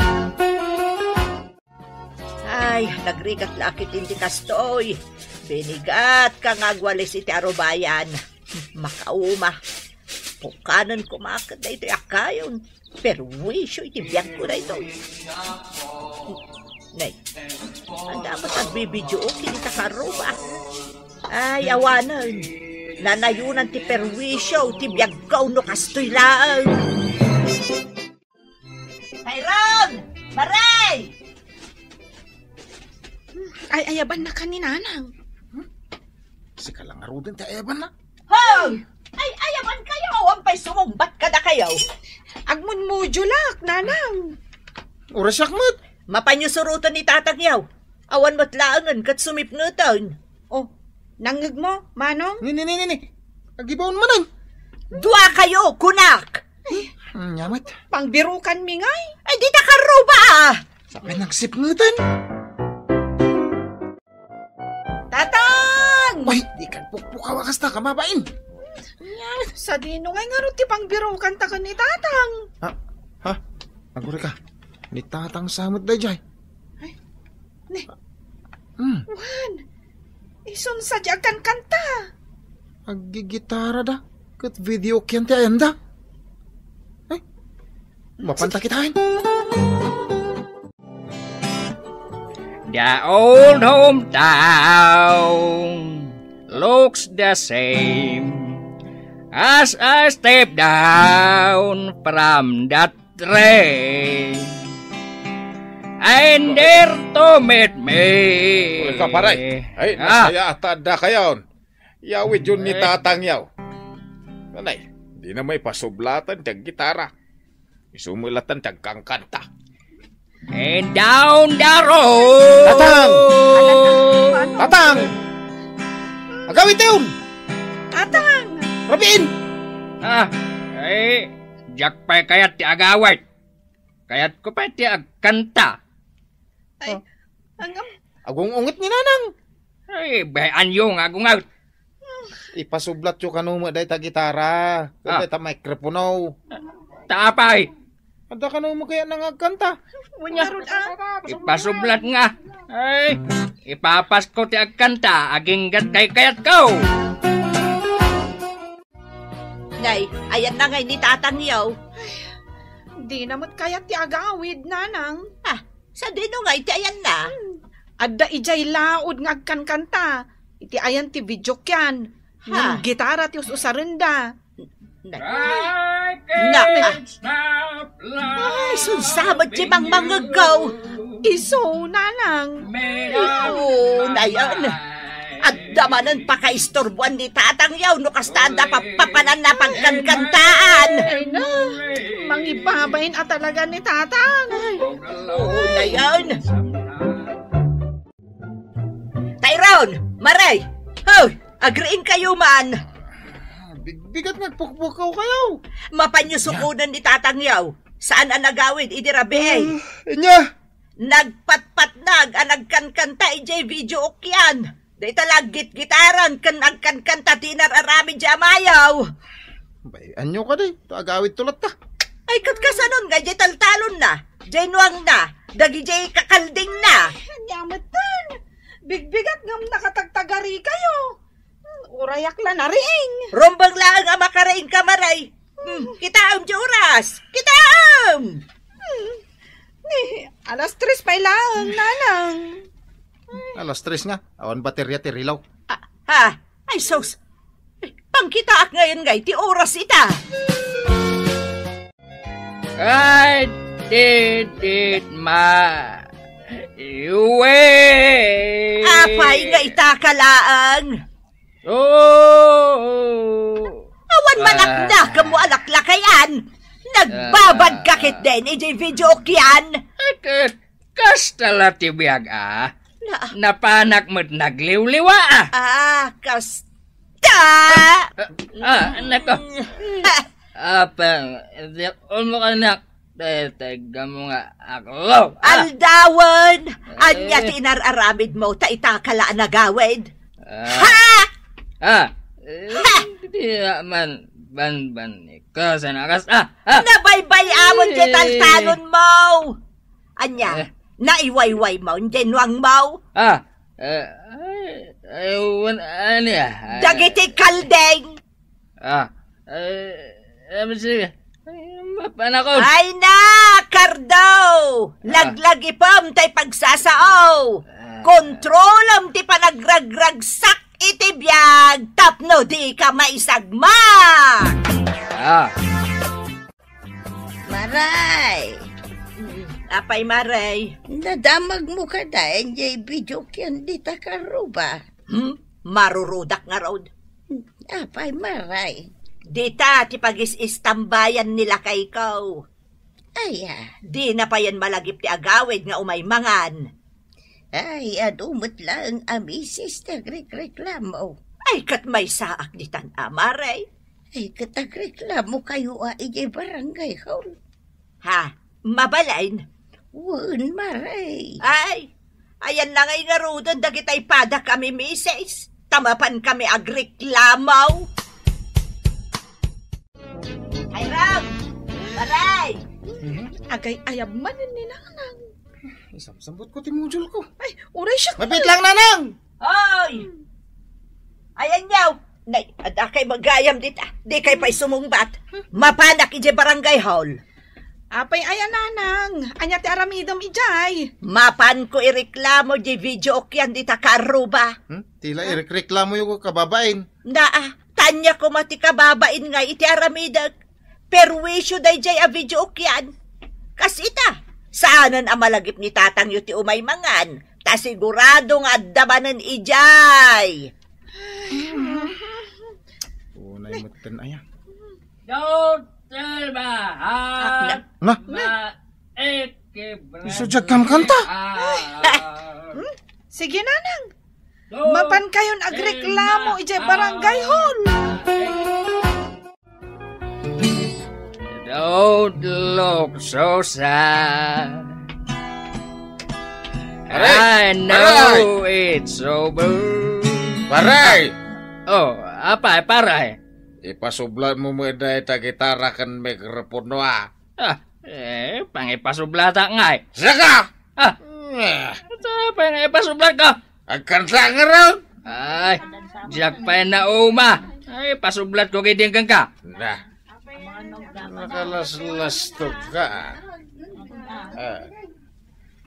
Ay, nagrigat la a kitin ti kastoy. Binigat ka nga agwalis iti arubayan. Makauma. Pukanen koma ket daytoy a kayon. Perwisyo iti biagko daytoy. Nay, anda met agbibideo ken ita karuba. Ay, awanen. Nanayonan ti perwisyo ti biagko no kastoy laeng. Tayron! Maray! Ay, ayaban na ka ni Nanang. Hmm? Sika lang ngaruden ti ayaban na. Hoy! Ay, ayaban kayo! Awan pay sumungbat kada kayo. Agmunmudyo lak, Nanang. Orasyak met. Mapanyo suroten ni tatang yaw. Awan met laengen ket sumipngeten. Oh, nangngeg mo, Manong? Ni, ni, ni, ni, ni. Agibaon manen. Dua kayo, kunak! Hmm, nyamat. Pangbirukan mi ngay. Ay, di ta karuba, ah! Sa pinagsipngeten. Tatang! Ay, di ka pukpukaw a kasta, kamabain. Nyamat. Sadino ngay ngarud ti pangbirukan ta ken ni Tatang? Ha? Ha? Aguri ka. Ni Tatang sa met dayjay. Ay, ni. Hmm. Wen, isun sa di agkankanta. Aggigitara da. Ket video ken ti ayanda. Ay, mapanta kitaen. The old hometown looks the same as I step down from that train. And there to meet me. Uy, ka, pare. Ay, ah, nasaya ata adda kayon. Yawid yun ni, eh, tatang yaw. Nanay, di na may pasublatan ti gitara. Isumulatan ti agkankanta. And down the road. Tatang! Tatang! Agawid tayon! Tatang! Rabiin! Ah, ay, diak pay kayat ti agawid. Kayatko pay ti agkanta. Ay, oh, angam. Agung-unget ni Nanang. Ay, bay-anyo nga agunget. Ipasublatyo kano met dayta gitara. Ah. Dayta microphone. Ta apay? Adda kano met kayat nga agkanta? Wen, ngarud, ah. Ipasublat nga. Ay, ipapasko ti agkanta, aginggat kaykayatko. Nay, ayanna ngay ni tatang yaw. Ay, di na met kayat ti agawid, Nanang. Ah, sadino ngay ti ayanna? Hmm. Adda idiay laud nga agkankanta. Iti ayan ti video kian. Ha? Ngem gitara ti us-usarenda. Na, na, ah. Ay, sunsabat ti mangmangegko. Isu, Nanang. Oo, nayan. Adda manen pakaisturboan ni tatang yaw no kasta adda pappapananna pagkankantaan. Ay na, mangibabain a talaga ni tatang. Oo, nayan. Tayron, Maray, hoy, agriing kayo man. Bigbigat nga agpukpukaw kayo. Mapanyo sukunan ni tatang yaw. Saan a nagawid idi rabii? Ah, inya. Nagpatpatnag a nagkankanta idiay video ukian. Dayta la aggitgitaran ken agkankanta ti inar-aramid di amayaw. Bay, anyo kadi? Ta agawid to latta. Ay, ket kasanon nga idiay taltalonna. Diay nuangna, dagidiay kakaldingna. Ania metten? Bigbigat ngem nakatagtagari kayo. Urayak la nariing. Rumbeng laeng a makariing ka, Maray. Hmm, kitaem ti oras. Kitaem! Hmm. Ni, alas tres pay laeng, Nanang. Alas tres nga. Awan baterya ti relo. Ah, ha? Ay, sus. Pangkitaak ngayon nga iti oras ita. Ay, dit, dit, ma. Iwe. Apay nga ita ka laeng? Oo. Awan manaknakemmo a laklakayan. Nagbabad ka ketdin iti video, Kian. Ket kasta la ti biag, a. Na- Napanak met nagliwliwa, a. Ah, kasta. Ah, ah, nako. Apay, di, ulmo ka, anak. Teteg mo nga aklo. Ah! Aldawen! Ania ti inar-aramidmo, ta ita ka la a nagawid? Ah. Ha? Ah! Eh, di man, banban ni Kasan akas. Ah! Ah! Nabaybay-amon ti taltalonmo! Ania? Eh. Naiwaywaymo, diay nuangmo? Ah! Eh, ay, ay, wan, ania? Ay, dagiti kalding! Ah, eh, eh, sige. Ay, mapanakon. Ay na, Cardo! Ah. Laglagipem tay pagsasao. Ah. Kontrolem ti panagragragsak iti biag tapno di ka maisagma. Ah. Maray! Mm, apay, Maray? Nadamagmo kada, diay video ken dita karuba. Hmm? Marurudak ngarud. Apay, Maray? Dita ti pagis-istambayan ni lakayko. Aya. Dina payen malagip ti agawid nga umay mangan. Ay, adu met laeng a misis ti agrekreklamo. Ay, ket maysaak ditan a, Maray. Ay, ket agreklamo kayo a idiay barangay hall. Ha? Mabalin? Wen, Maray. Ay, ayan na ngay ngaruden dagitay padak a mimisis. Ta mapan kami agreklamo. Ay, Ram! Maray! Mhm. Agay-ayab man ni Nanang. Isamsambot ko ti module ko. Ay, uray siya. Mapit lang, Nanang! Oy! Ayan yaw! Nay, adda kay magayam dita. Di kay pay sumungbat. Mapanak idiay barangay hall. Apay aya, Nanang? Ania ti aramidem idiay? Mapanko ireklamo diay video ukyan dita kaarruba. Hmm? Tila irekreklamoyo ko kababain. Naa, tanya koma ti kababain nga iti aramidek. Perwisyo daydiay a video ukyan. Kas ita, saanen a malagip ni tatangyo ti umay mangan, ta sigurado nga adda manen idiay. Unay metten aya. Don't tell my heart. Ala. Isu diay agkamkanta. Hmm? Sige, Nanang. Mapan kayon agreklamo idiay barangay hall. Don't look so sad. Aray! I know it's over. Paray! Oh, apay, paray? Ipasublatmo met dayta gitara ken mikropono, a. Ah, eh, pangipasublatak ngay. Saka! Ah! Eh. Ita, pangipasublat ka. Agkanta ngarud. Ay, diak pay nauma. Ay, pasublat ko kay dingkang ka. Na. Nakalaslastok ka, a. Ah.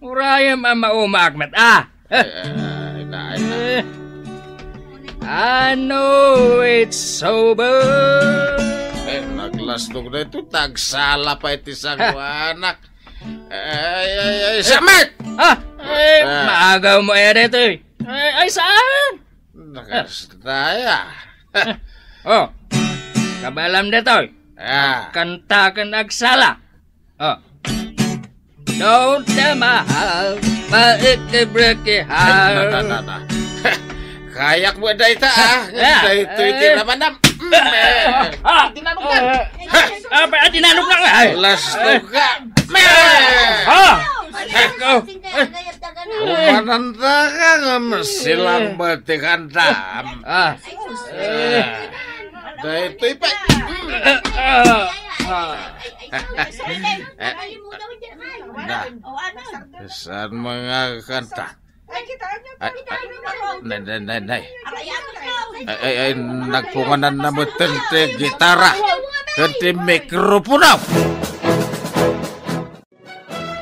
Urayem a maumaak met, a. Eh, eh, na, na. Eh. I know it's over. Eh, naglastok na ito. Tagsala pa iti sanguanak. Ay, ay, ay, samet! Ah, eh, maagaw mo aya dito, eh. Ay, ay, saan? Nakastaya. Oh, kabalam dito, eh. Ah. Kanta ken agsala. Oh. Don't tell my heart, my icky bricky heart. Na, na, na, na. Kayak mo dayta, ah. Daytoy ti namanam. Ah, dinanok na. Ah, pa, dinanok na. Ay. Last ka. Ah. Ay, ko. Umananta ka nga masilang batikanta. Ah. Daytoy pa. Ah. Eh, na. Saan mga kanta? Ay, ay, nay, nay, nay. Ay, ay, ay, nagpunganan na met ti gitara ken ti mikropono.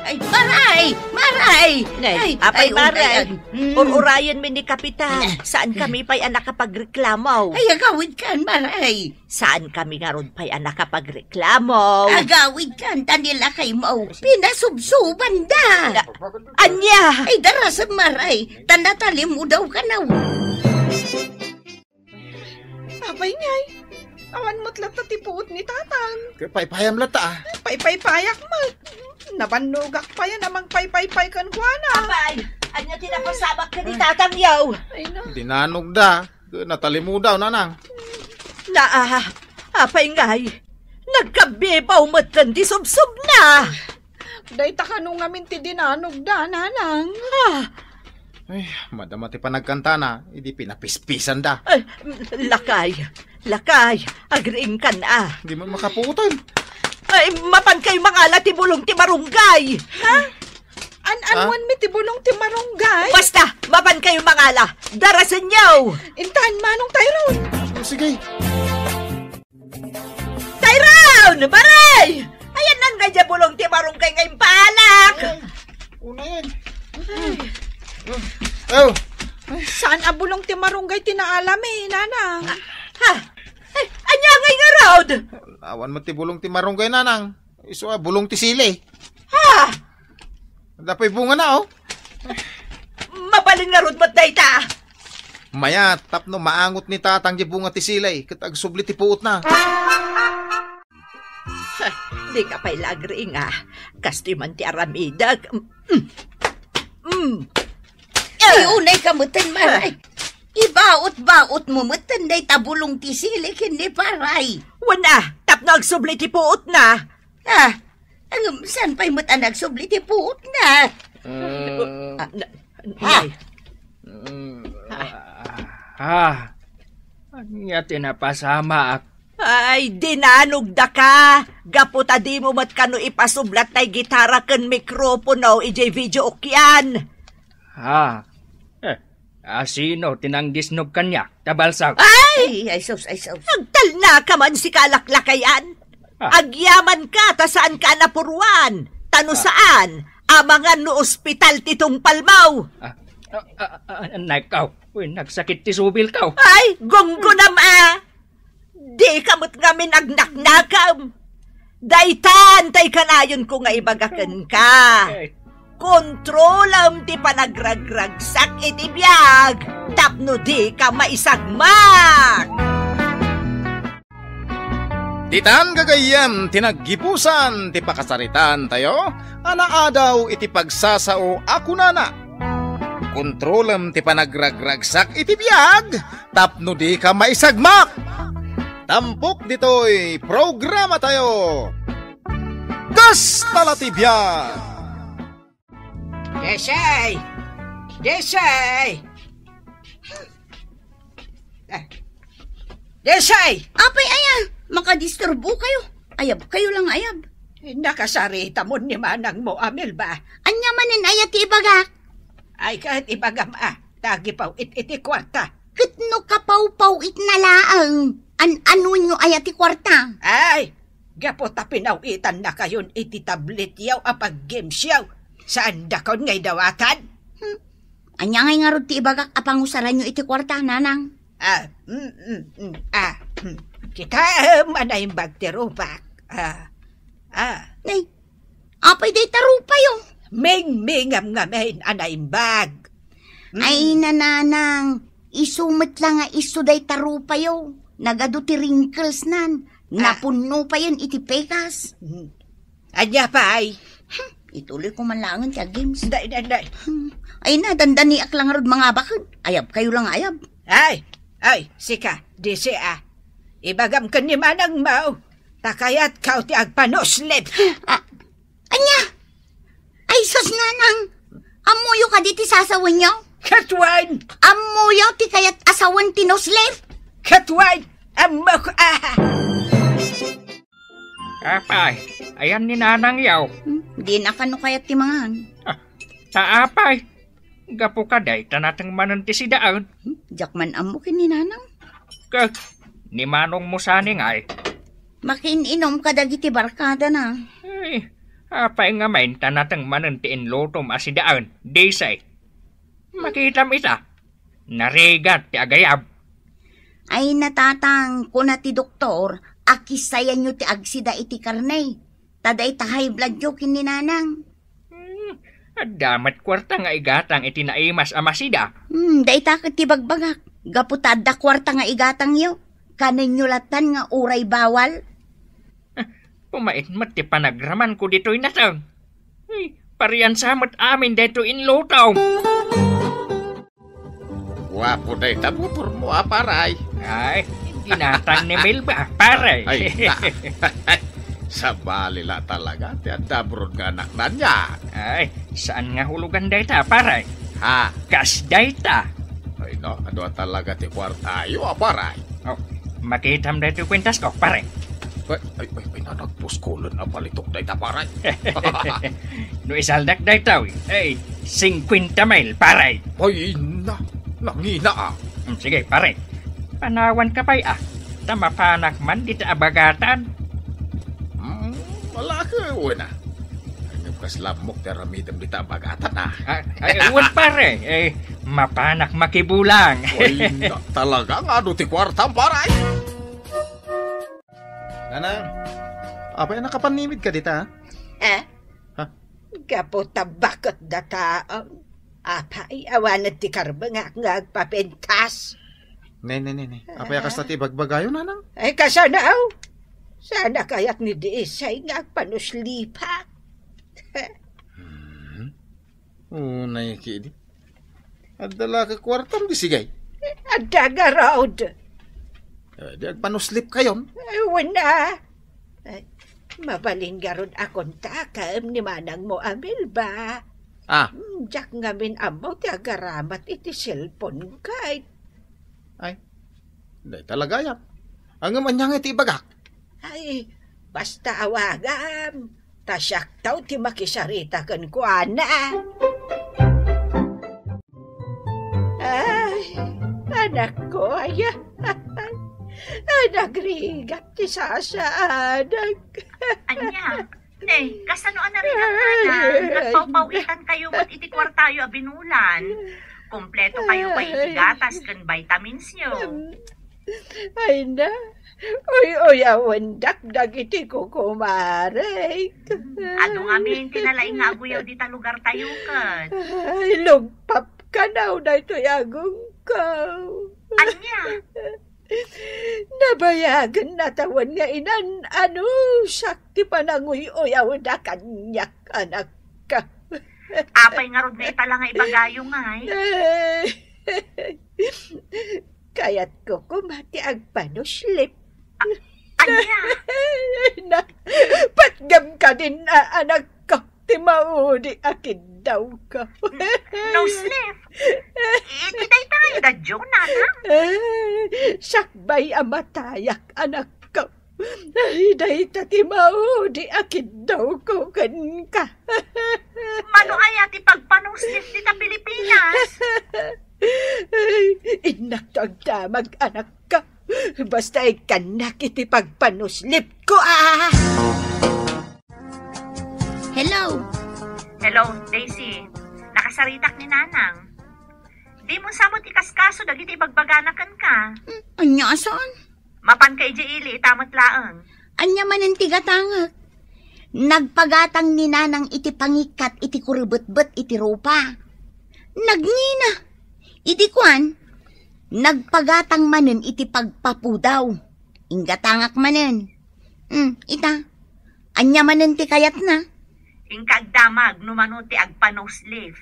Ay, Maray! Maray! Nay, ay, apay, ay, Maray? Ay, ay, mm. Ur-urayenmi ni Kapitan. Nay. Saan kami pay a nakapagreklamo? Ay, agawidkan, Maray. Saan kami ngarud pay a nakapagreklamo? Agawidkan, ta ni lakaymo pinasubsubanda. Na-, ania? Ay, darasem, Maray, ta natalimudaw kano. Apay ngay, awan met latta ti puot ni Tatang. Paypayam latta, ah. Paypaypayak met. Nabannogak payen a mangpaypaypay kenkuana. Apay, ania ti napasamak ken ni Tatang, yaw? Ay, na. Dinanogda. Natalimudaw, nanang. Naa, apay ngay, nagkabibaw metten ti subsubna. Dayta kano ngamin ti dinanogda, nanang? Ah. Ay, madama ti panagkantana, idi pinapispisanda. Ay, lakay, lakay, agriingkan a. Di man makapuotan. Ay, mapankayo mangala ti bulong ti marunggay. Ha? An-anuanmi ti bulong ti marunggay? Basta, mapankayo mangala. Darasenyo! Intan, manong Tyrone. Oh, sige. Tyrone! Maray! Ayan nan nga dia bulong ti marunggay nga impaalak. Ay, una yan. Ay. Oh. Saan a bulong ti marunggay ti naalami, nanang? Ha? Ay, ania ngay ngarud? Awan met ti bulong ti marunggay, nanang. Isu a bulong ti sili. Ha? Adda pay bungana, oh. Mabalin ngarud met dayta. Mayat, tapno maangot ni Tatang di bunga ti sili, ket agsubli ti puotna. Dika pay la agriing a. Kastoy man ti aramidek. Mm. Mm. Ay, unay ka metten, Maray. Ibaot-baot mo metten dayta bulong ti sili ken ni Paray. Wen a, tapno agsubli ti puotna. Ah, ngem saan pay met a nagsubli ti puotna? Mm. Ah, na-, Ha? nay. Mm, ah, ah, ania ti napasamak? Ay, dinanogdaka! Gapu ta dimo met kano ipasublat tay gitara ken mikropono idiay videokean. Ha? Eh, a, sino ti nangdisnog kaniak? Tabalsag! Ay! Ay, sus, ay, sus. Agtalnaka man, sika a laklakayan. Ah. Agyamanka ta saanka a napuruan. Ta no Ah. saan, amangan no ospital ti tungpalmo. Ah, ah, ah, ah, nagkaw. Uy, nagsakit ti subilko. Ay, gunggunam a! Dika met ngamin agnaknakam. Daytan tay kanayonko nga ibaga kenka. Kontrolem ti panagragragsak iti biag tapno dika maisagmak. Ditan gagayyem ti naggibusan ti pakasaritaantayo a naadaw iti pagsasao a kunana, Kontrolem ti panagragragsak iti biag tapno dika maisagmak. Tampok ditoy programatayo, Kasta la ti Biag. Desay! Desay! Eh, Desay! Apay aya, makadisturbo kayo. Ayab kayo lang, ayab. Nakasaritamon ni manangmo, Amelba. Anya manen aya ti ibagak? Ay, ket ibagam a, ta agipaw-it iti kuarta. Ket no kapawpaw-itna laeng, an-anonyo aya ti kuarta? Ay, gapu ta pinaw-itannakayon iti tabletyo a pag-gamesyo, saandakon nga idawatan? Hmm. Ania ngay ngarud ti ibagak a pangusaranyo iti kuarta, nanang? Ah, mm, mm, mm, ah, hmm. Kitaem a naimbag ti rupak. Ah, ah. Nay, apay dayta rupayo? Mingmingam ngamin a naimbag. Mm. Ay, nanang, isu met la nga isu dayta rupayo. Nagadu ti wrinklesnan. Ah. Napunno payen iti pekas. Mm. Ania pay? Hmm, ituloy ko man laengen ti games. Day, day, day. Hmm. Ay na, dandaniak lang ngarud mangabaken. Ayab kayo lang, ayab. Ay, ay, sika, Desay a. Ibagam ken ni manangmo, ta kayatko ti agpanuslip. Ah, ania? Ay, sus, nanang. Ammoyo kadi ti sasawenyo? Ket wen. Ammoyo ti kayat a sawen ti nuslip? Ket wen. Ammok, ah. Apay, ayan ni Nanang yaw. Hmm, di na kano kayat ti mangan. Ah, ta apay, gapu ka dayta nateng manen ti sidaen. Hmm, diak man ammo ken ni Nanang. Ket, ni Manong mo sani ngay? Makiin-inom kadagiti barkada na. Ay, apay nga main ta nateng manen ti inlutom a sidaen, Daisy. Makitam ita. Narigat ti agayab. Ay, natatang, kuna ti doktor, a kisayanyo ti agsida iti karne. Ta dayta high blood yo ken ni Nanang. Hmm, adda met kuarta nga igatang iti naimas a masida. Hmm, dayta ket ti bagbagak. Gapu ta adda kuarta nga igatangyo. Kanenyo latan nga uray bawal. Pumait met ti panagramanko ditoy nateng. Ay, pariansa met amin daytoy inlutom. Guapo dayta motormo a, paray. Ay, ginatang ni Melba, pare. Ay, na. Sabali la talaga ti adda abroad nga anakna ania. Ay, saan nga hulugan dayta, pare? Ha? Kas dayta. Ay, no, adu a talaga ti kuartayo a, paray. Oh, makitam daytoy kuentasko, pare. Ay, ay, ay, ay, na, nagpuskulen a balitok dayta, pare. No isaldak daytoy, eh, singkwenta mil, pare. Ay, na, nangina, ah. Hmm, sige, pare. Panawanka pay, ah. Ta mapanak man dita a bagatan. Hmm, wala ka, wala. Ay, kas lammok ti aramidem dita a bagatan, ah. Ah, ay, wen, pare. Eh, mapanak makibulang. Ay, na, talaga nga adu ti kuartam, pare. Nanang, apay a nakapanimid ka dita, ah? Eh? Ha? Gapu ta baket dataon. Apay, awan ti karbengak nga agpapintas. Ne, ne, ne, ne. Apay a kasta ti bagbagayo, Nanang? Ay, kasano, aw? Sana kayat ni Daisy nga agpanuslipak. Hmm. Unay kidi. Adda la ka kuartam di sigay? Adda garud. Eh, di agpanuslip kayon? Eh, wen a. Eh, mabalin garud a kontakem ni manangmo a Melba. Ah. Hmm, diak ngamin ammo ti agaramat iti cellphone kay. Ay, dayta la gayam. Ngem ania nga iti ibagak? Ay, basta awagam. Ta siakto ti makisarita kenkuana. Ay, anakko, aya. Ay, nagrigat ti sasaanak. Ania? Ne, kasano a narigat, Nanang? Nagpawpaw-itan kayo met iti kuartayo a binulan. Kompleto kayo pay iti gatas ken vitamins yo. Ay na, uy-uyawendak dagiti kukumarek. Hmm, adu ngamin ti nalaing nga aguyaw dita lugartayo ket. Ay, lugpap kanaw daytoy agongko. Ania? Nabayagen natawen nga inan-anusak ti pananguy-uyawda kaniak, anakko. Apay ngarud nga ita la nga ibagayo ngay? Kayatko koma ti agpanuslip. A-, ania? Na, patgem kadin a anakko ti maudi a kiddawko. No sleep? Iti dayta nga edadyo, Nanang? Sakbay a matayak, anakko. Ay, dayta ti maudi a kiddawko kenka. Mano aya ti pagpanuslip dita Pilipinas? Ay, innakto agdamag, anakko. Basta ikkannak iti pagpanuslipko, ah! Hello? Hello, Daisy. Nakasaritak ni Nanang. Dimo sa met ikaskaso dagiti ibagbagana kenka. Hmm, ania a saan? Mapanka idiay ili ita met laeng. Ania manen ti gatangek? Nagpagatang ni Nanang iti pangikkat iti kurebetbet iti rupa. Nagngina. Idi kuan, nagpagatang manen iti pagpapudaw. Inggatangak manen. Hmm, ita. Ania manen ti kayatna? Inka agdamag no mano ti agpa-nose lift.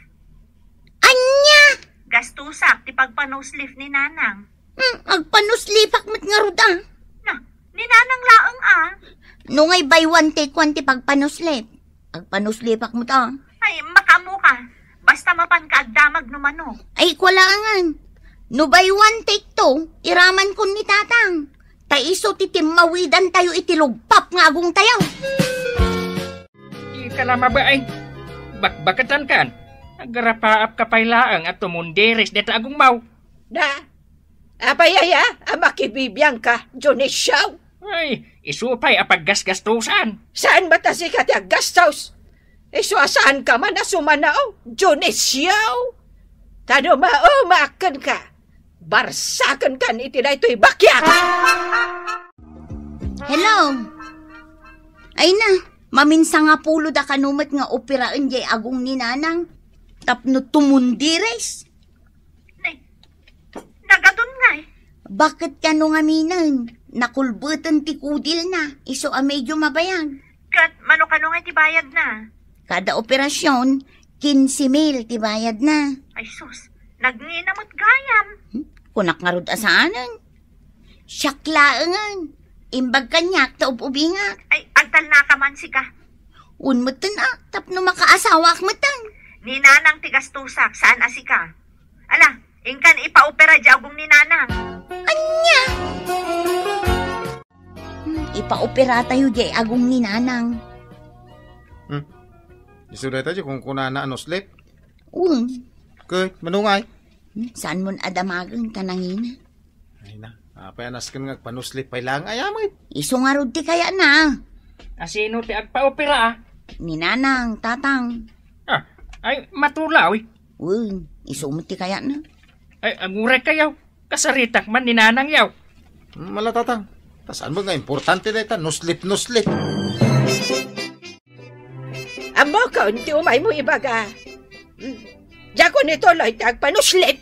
Ania? Gastusak ti pagpa-nose lift ni Nanang. Hmm, agpa-nose lift-ak met ngarud, a. Na, ni Nanang laeng, a. No ngay buy one take one ti pagpa-nose lift, agpa-nose lift-ak met, a. Ay, makaammo ka. Basta mapanka agdamag no mano. Ay, kualangan. No buy one take two, iramankon ni Tatang. ta isu ti timmawidantayo iti lugpap nga agongtayo. Ika la mabain. Bakbaketankan. Agrarapaapka pay laeng a tumundiris dita agongmo. Na? Apay aya a makibibiangka, Dionisio? Ay, isu pay a paggasgastosan. Saan met a sika ti aggastos? Isu a saanka man a sumanao, Dionisio? Ta no maumaak kenka, barsakenkan iti daytoy bakiak! Hello? Ay na, maminsan nga pulo da kano met nga operaen jay agong ni Nanang tapno tumundiris. Nay, nagadun ngay. Baket kano ngaminen? Nakulbeten ti kudilna, isu a medyo mabayag. Ket mano kano ngay ti bayadna? Kada operasyon, kinse mil ti bayadna. Ay sus, nagngina met gayam. Hmm? Kunak ngarud a saanen. Siak laengen. Imbag kaniak ta ub-ubingak. Ay, agtalnaka man sika. Wen metten a, tapno makaasawaak metten. Ni Nanang ti gastusak, saan a sika. Ala, inkan ipaopera di agong ni Nanang. Ania? Hmm, ipaoperatayo di agong ni Nanang. Hmm. Isu dayta di kunkunana a no sleep? Wen. Ket, mano ngay? Hmm, saan mon a damagen ta nangina? Ay na, apay a nasken nga agpanuslip pay laeng aya met? Isu ngarud ti kayatna. A sino ti agpaopera? Ni Nanang, Tatang. Ah, ay, matulaw, eh. Wen, isu met ti kayatna. Ay, aguray kayo. Kasaritak man ni Nanang yaw. Hmm, ala, Tatang. Ta saan met nga importante dayta, nuslip, nuslip. Ammokon ti umaymo ibaga. Hmm. Diakon ituloy ti agpanuslip.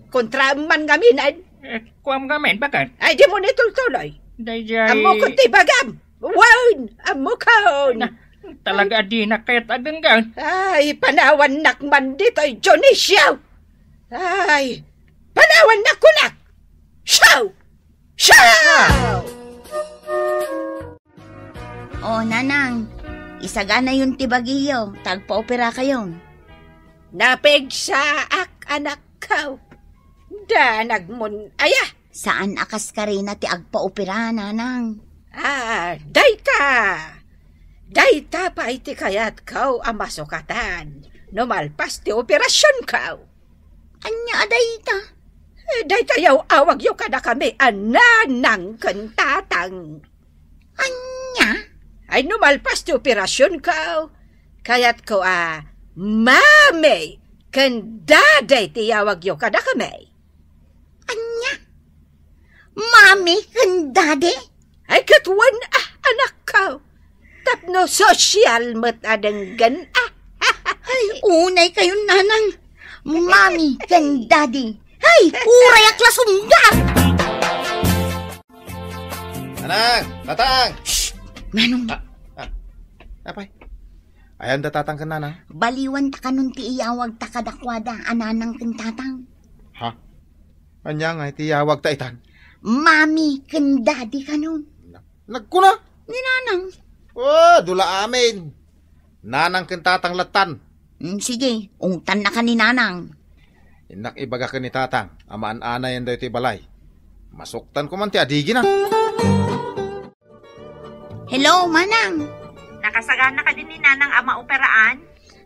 Kontraem man ngaminen. Eh, kuam ngamin, baket? Ay, dimo ni tultuloy. Dayjay. Ammokon ti ibagam. Wen, ammokon. Na, talaga a dinak kayat agenggan. Ay, panawannak man ditoy, Dionisio. Ay, panawannak kunak. Siaw! Siaw! O, Nanang, isaganayon ti bagiyo, ta agpaoperakayon. Napigsaak, anakko. Danagmon aya? Saan a kas karina ti agpaopera, Nanang. Ah, dayta. Dayta pay ti kayatko a masukatan no malpas ti operasionko. Ania a dayta? Eh, dayta yaw awagyo kadakami a Nanang ken Tatang. Ania? Ay, no malpas ti operasionko, kayatko a Mami ken Daddy ti yawagyo kadakami. Ania? Mami ken Daddy? Ay, ket wen, ah, anakko. Tapno sosyal met a denggen, ah. Ay, unay kayon, Nanang. Mami ken Daddy. Ay, urayak la sumga! Nanang! Tatang! Shh! Manong! Ah, ah. Apay? Ayan da Tatang ken Nanang? Baliwan ta kanon ti iyawag ta kadakuada a Nanang ken Tatang. Ha? Ania nga iti iyawag ta itan? Mami ken Daddy kanon. Na-, nagkuna? Ni Nanang. Oh, dula amin. Nanang ken Tatang lattan. Mm, sige, ungtannaka ni Nanang. Innak ibaga ken ni Tatang a maan-anayen daytoy balay. Masuktan ko man ti adigina. Hello, Manang. Nakasagana kadi ni Nanang a maoperaan?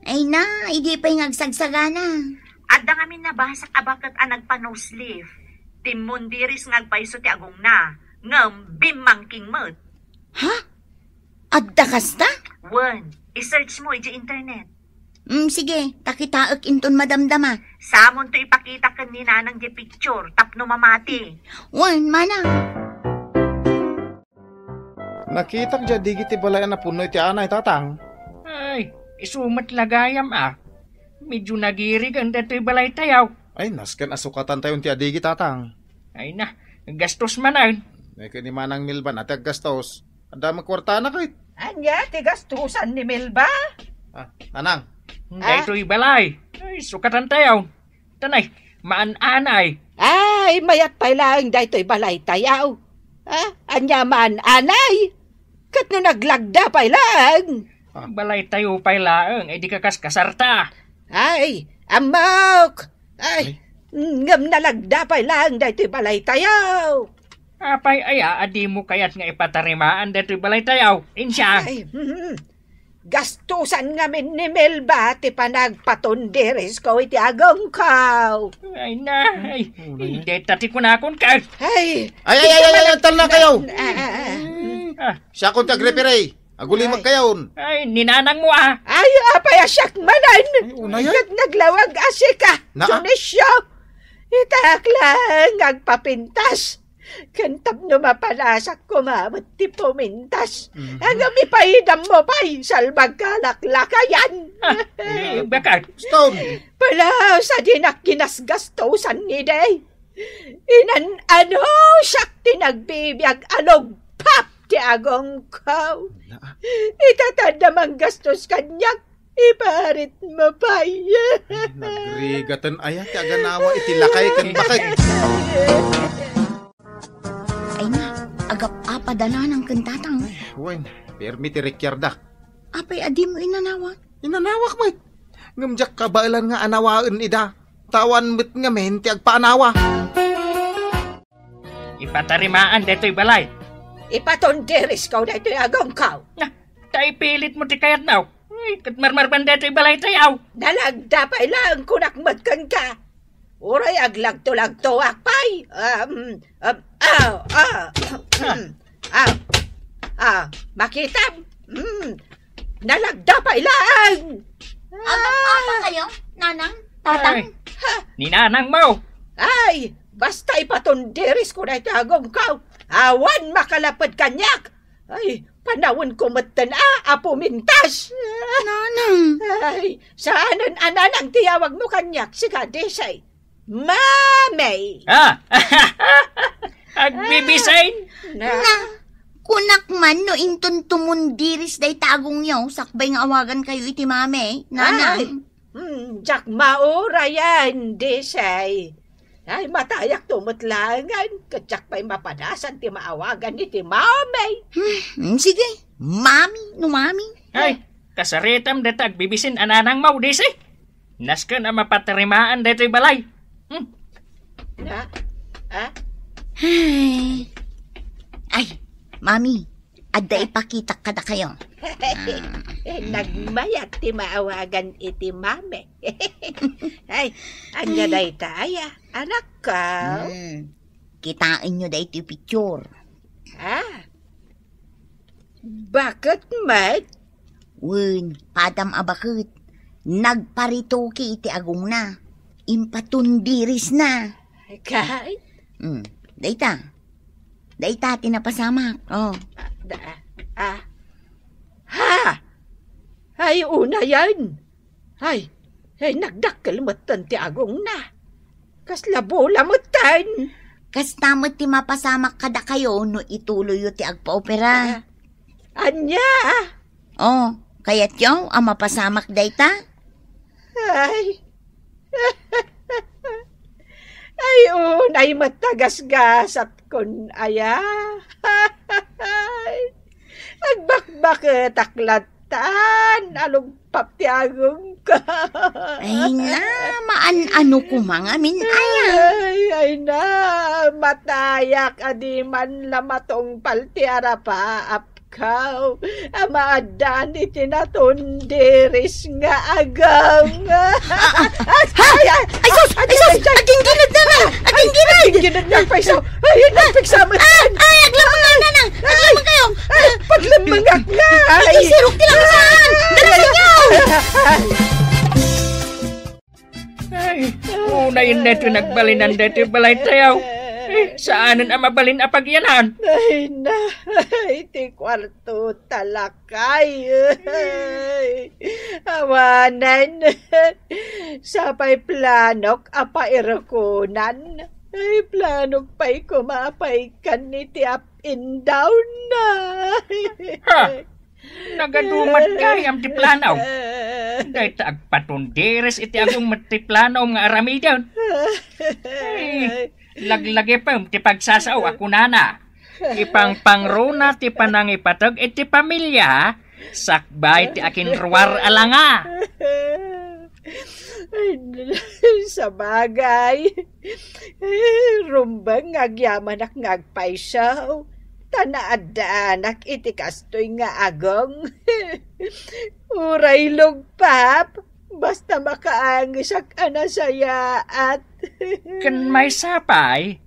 Ay na, idi pay nga agsagsagana. Adda ngamin nabasak a baket a nagpa-nose lift. Timmundiris nga agpayso ti agongna, ngem bimmangking met. Ha? Adda kasta? Wen, i-search mo iti internet. Mm, sige, ta kitaek inton madamdama. Samonto ipakita ken ni Nanang di picture tapno mamati. Wen, Manang. Nakitak di addigi ti balay a napunno iti anay, Tatang. Ay, isu met la gayam a. Medyo nagirigan daytoy balaytayo. Ay, nasken a sukatantayon ti addigi, Tatang. Ay na, gastos manen. Ay, ken ni Manang Milba a ti aggastos. Adda met kuartana ket. Ania ti gastusan ni Milba? Ah, Nanang. Daytoy balay. Ay, sukatantayo. Tanay, maan-anay. Ay, mayat pay laeng daytoy balaytayo. Ha? Ania maan-anay? Ket no naglagda pay laeng? Ah. Balaytayo pay laeng, ay di kakaskasarta. Ay, ammok! Ay, Ay. Ngem nalagda pay laeng daytoy balaytayo. Apay aya a dimo kayat nga ipatarimaan daytoy balaytayo, Insia? Ay, hmm. Gastusan ngamin ni Melba ti panagpatundirisko iti agongko. Ay na, ay, dayta ti kunakon ka. Ay, Ay, ay, ay, ay, ay, ay, talna kayo. Ah, ah, ah. Ah, Siakon ti agrepere. Agulimek kayon. Ay, ni nanang mo, ah. Ay, apay a siak manen. Ay, unay, ay. Ket naglawag a sika, Naa? Dionisio. Itak lang agpapintas. Ken tapno mapanasak koma met ti pumintas. Mhm. Ngem ipaidam mo pay, salbag kalaklakayan. Ah, eh, bakit? Stone. Palaw sa dinak kinasgastusan ni day. Inan-ano siak ti nagbibiag a lugpap ti agongko. Ala. Ita ta adda manggastos kaniak, iparit mo pay. Ay, nagrigaten aya ti aganawa iti lakay ken bakek. Ay na, agap-apa da nanang ken tatang. Ay, wen, permi ti rekyarda. Apay a dimo inanawan? Inanawak met. Ngem diak kabaelan nga anawaen ida. Tawan met ngamin ti agpaanawa. Ipatarimaan daytoy balay. Ipatundirisko daytoy agongko. Na, ta ipilit mo ti kayatmo. Ay, ket marmarban daytoy balaytayo. Nalagda pay laeng kunak met kenka. Uray aglagto-lagtoak pay. Um, um, ah, ah, um, ah, ah, makitam. Mm, nalagda pay laeng. Agap-apa kayo, nanang, tatang? Ay, ni nanang mo. Ay, basta ipatundirisko daytoy agongko. Awan makalaped kaniak. Ay, panawenko metten a, a pumintas. Nanang. Ay, saanen a nanang ti yawagmo kaniak, sika, Desay. Mami! Ah! Agbibisin? Na. Na, kunak man no inton tumundiris dayta agongyo, sakbay nga awagan kayo iti mami, nanang. Ay, hmm, diak maurayan, Desay. Ay, matayakto met laengen, ket diak pay mapadasan ti maawagan iti mami. Hmm, sige, mami, no mami. Ay, kasaritam dayta agbibisin a nanang mo, Desay. Nasken a mapatarimaan daytoy balay. Hmm. Na? Ah? Ay. Ay, mami, adda ipakitak kadakayo. Eh, nagmayat ti maawagan iti mami. Ay, ania dayta aya, anakko? Hmm. Kitaenyo daytoy picture. Ah. Baket met? Wen, padam a baket. Nagparitoki iti agongna. Impatundirisna. Kay? Hmm. Dayta. Dayta ti napasamak. Oh. Ah, da-, ah. Ha! Ay, unayen. Ay, ay, nagdakkel metten ti agongna. Kasla bola metten. Kasta met ti mapasamak kadakayo no ituloyyo ti agpaopera. Ah, ania? Oh, kayatyo a mapasamak dayta? Ay. Ay, unay met a gasgasatkon aya. Agbakbaketak lattan a lugpap ti agongko. Ay na, maan-ano koma ngamin aya. Ay, ay na, matayak a diman la matungpal ti arapaap. Kaw, a maaddaan iti natundiris nga agong. Ay, ay, ay, sus! Ay, sus! Agingginad na na! Agingginad! Agingginad nga paiso! Ay, nagpigsa mo! Ay, ay, aglamangan na na! Aglaman kayo! Ay, paglamangak nga! Ay, isirok ti labasan! Dali ninyo! Ay, unayen daytoy nagbalinan daytoy balaytayo. Eh, saanen a mabalin a pagyanan. Ay, na, iti kuarto, talakay. Ay, awanen. Sapay planok a pairukonan. Ay, planok pay koma a paikan iti up and down na. Ha? Nagadumat gayam ti planaw. Dayta agpatundiris iti agong met ti planaw nga aramiden. Ay, laglagipem ti pagsasao a kunana. Ipangpangruna ti panangipateg iti pamilia, sakbay ti akinruar a langa. Ay, Sabagay, rumbeng nga agyamanak nga agpayso, ta naaddanak iti kastoy nga agong. Uray lugpap, basta makaangesak a nasayaat. Ken maysa pay,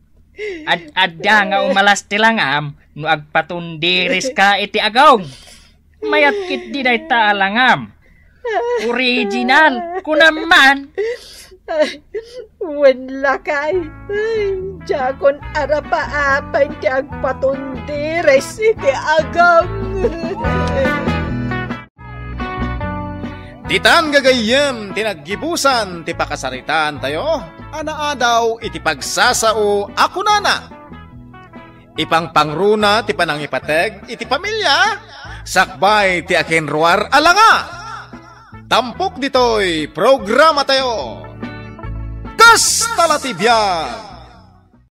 ad-adda nga umalas ti langam no agpatundiriska iti agong. Mayat ketdi dayta a langam. Original, kunam man. Ay, wen lakay. Ay, diakon arapaapay ti agpatundiris iti agong. Ditan gagayyem ti naggibusan ti pakasaritaan tayo, a naadaw iti pagsasao a kunana, ipangpangruna ti panangipateg iti pamilya, sakbay ti akinruar a langa. Tampok ditoy programa tayo. Kasta la ti biag!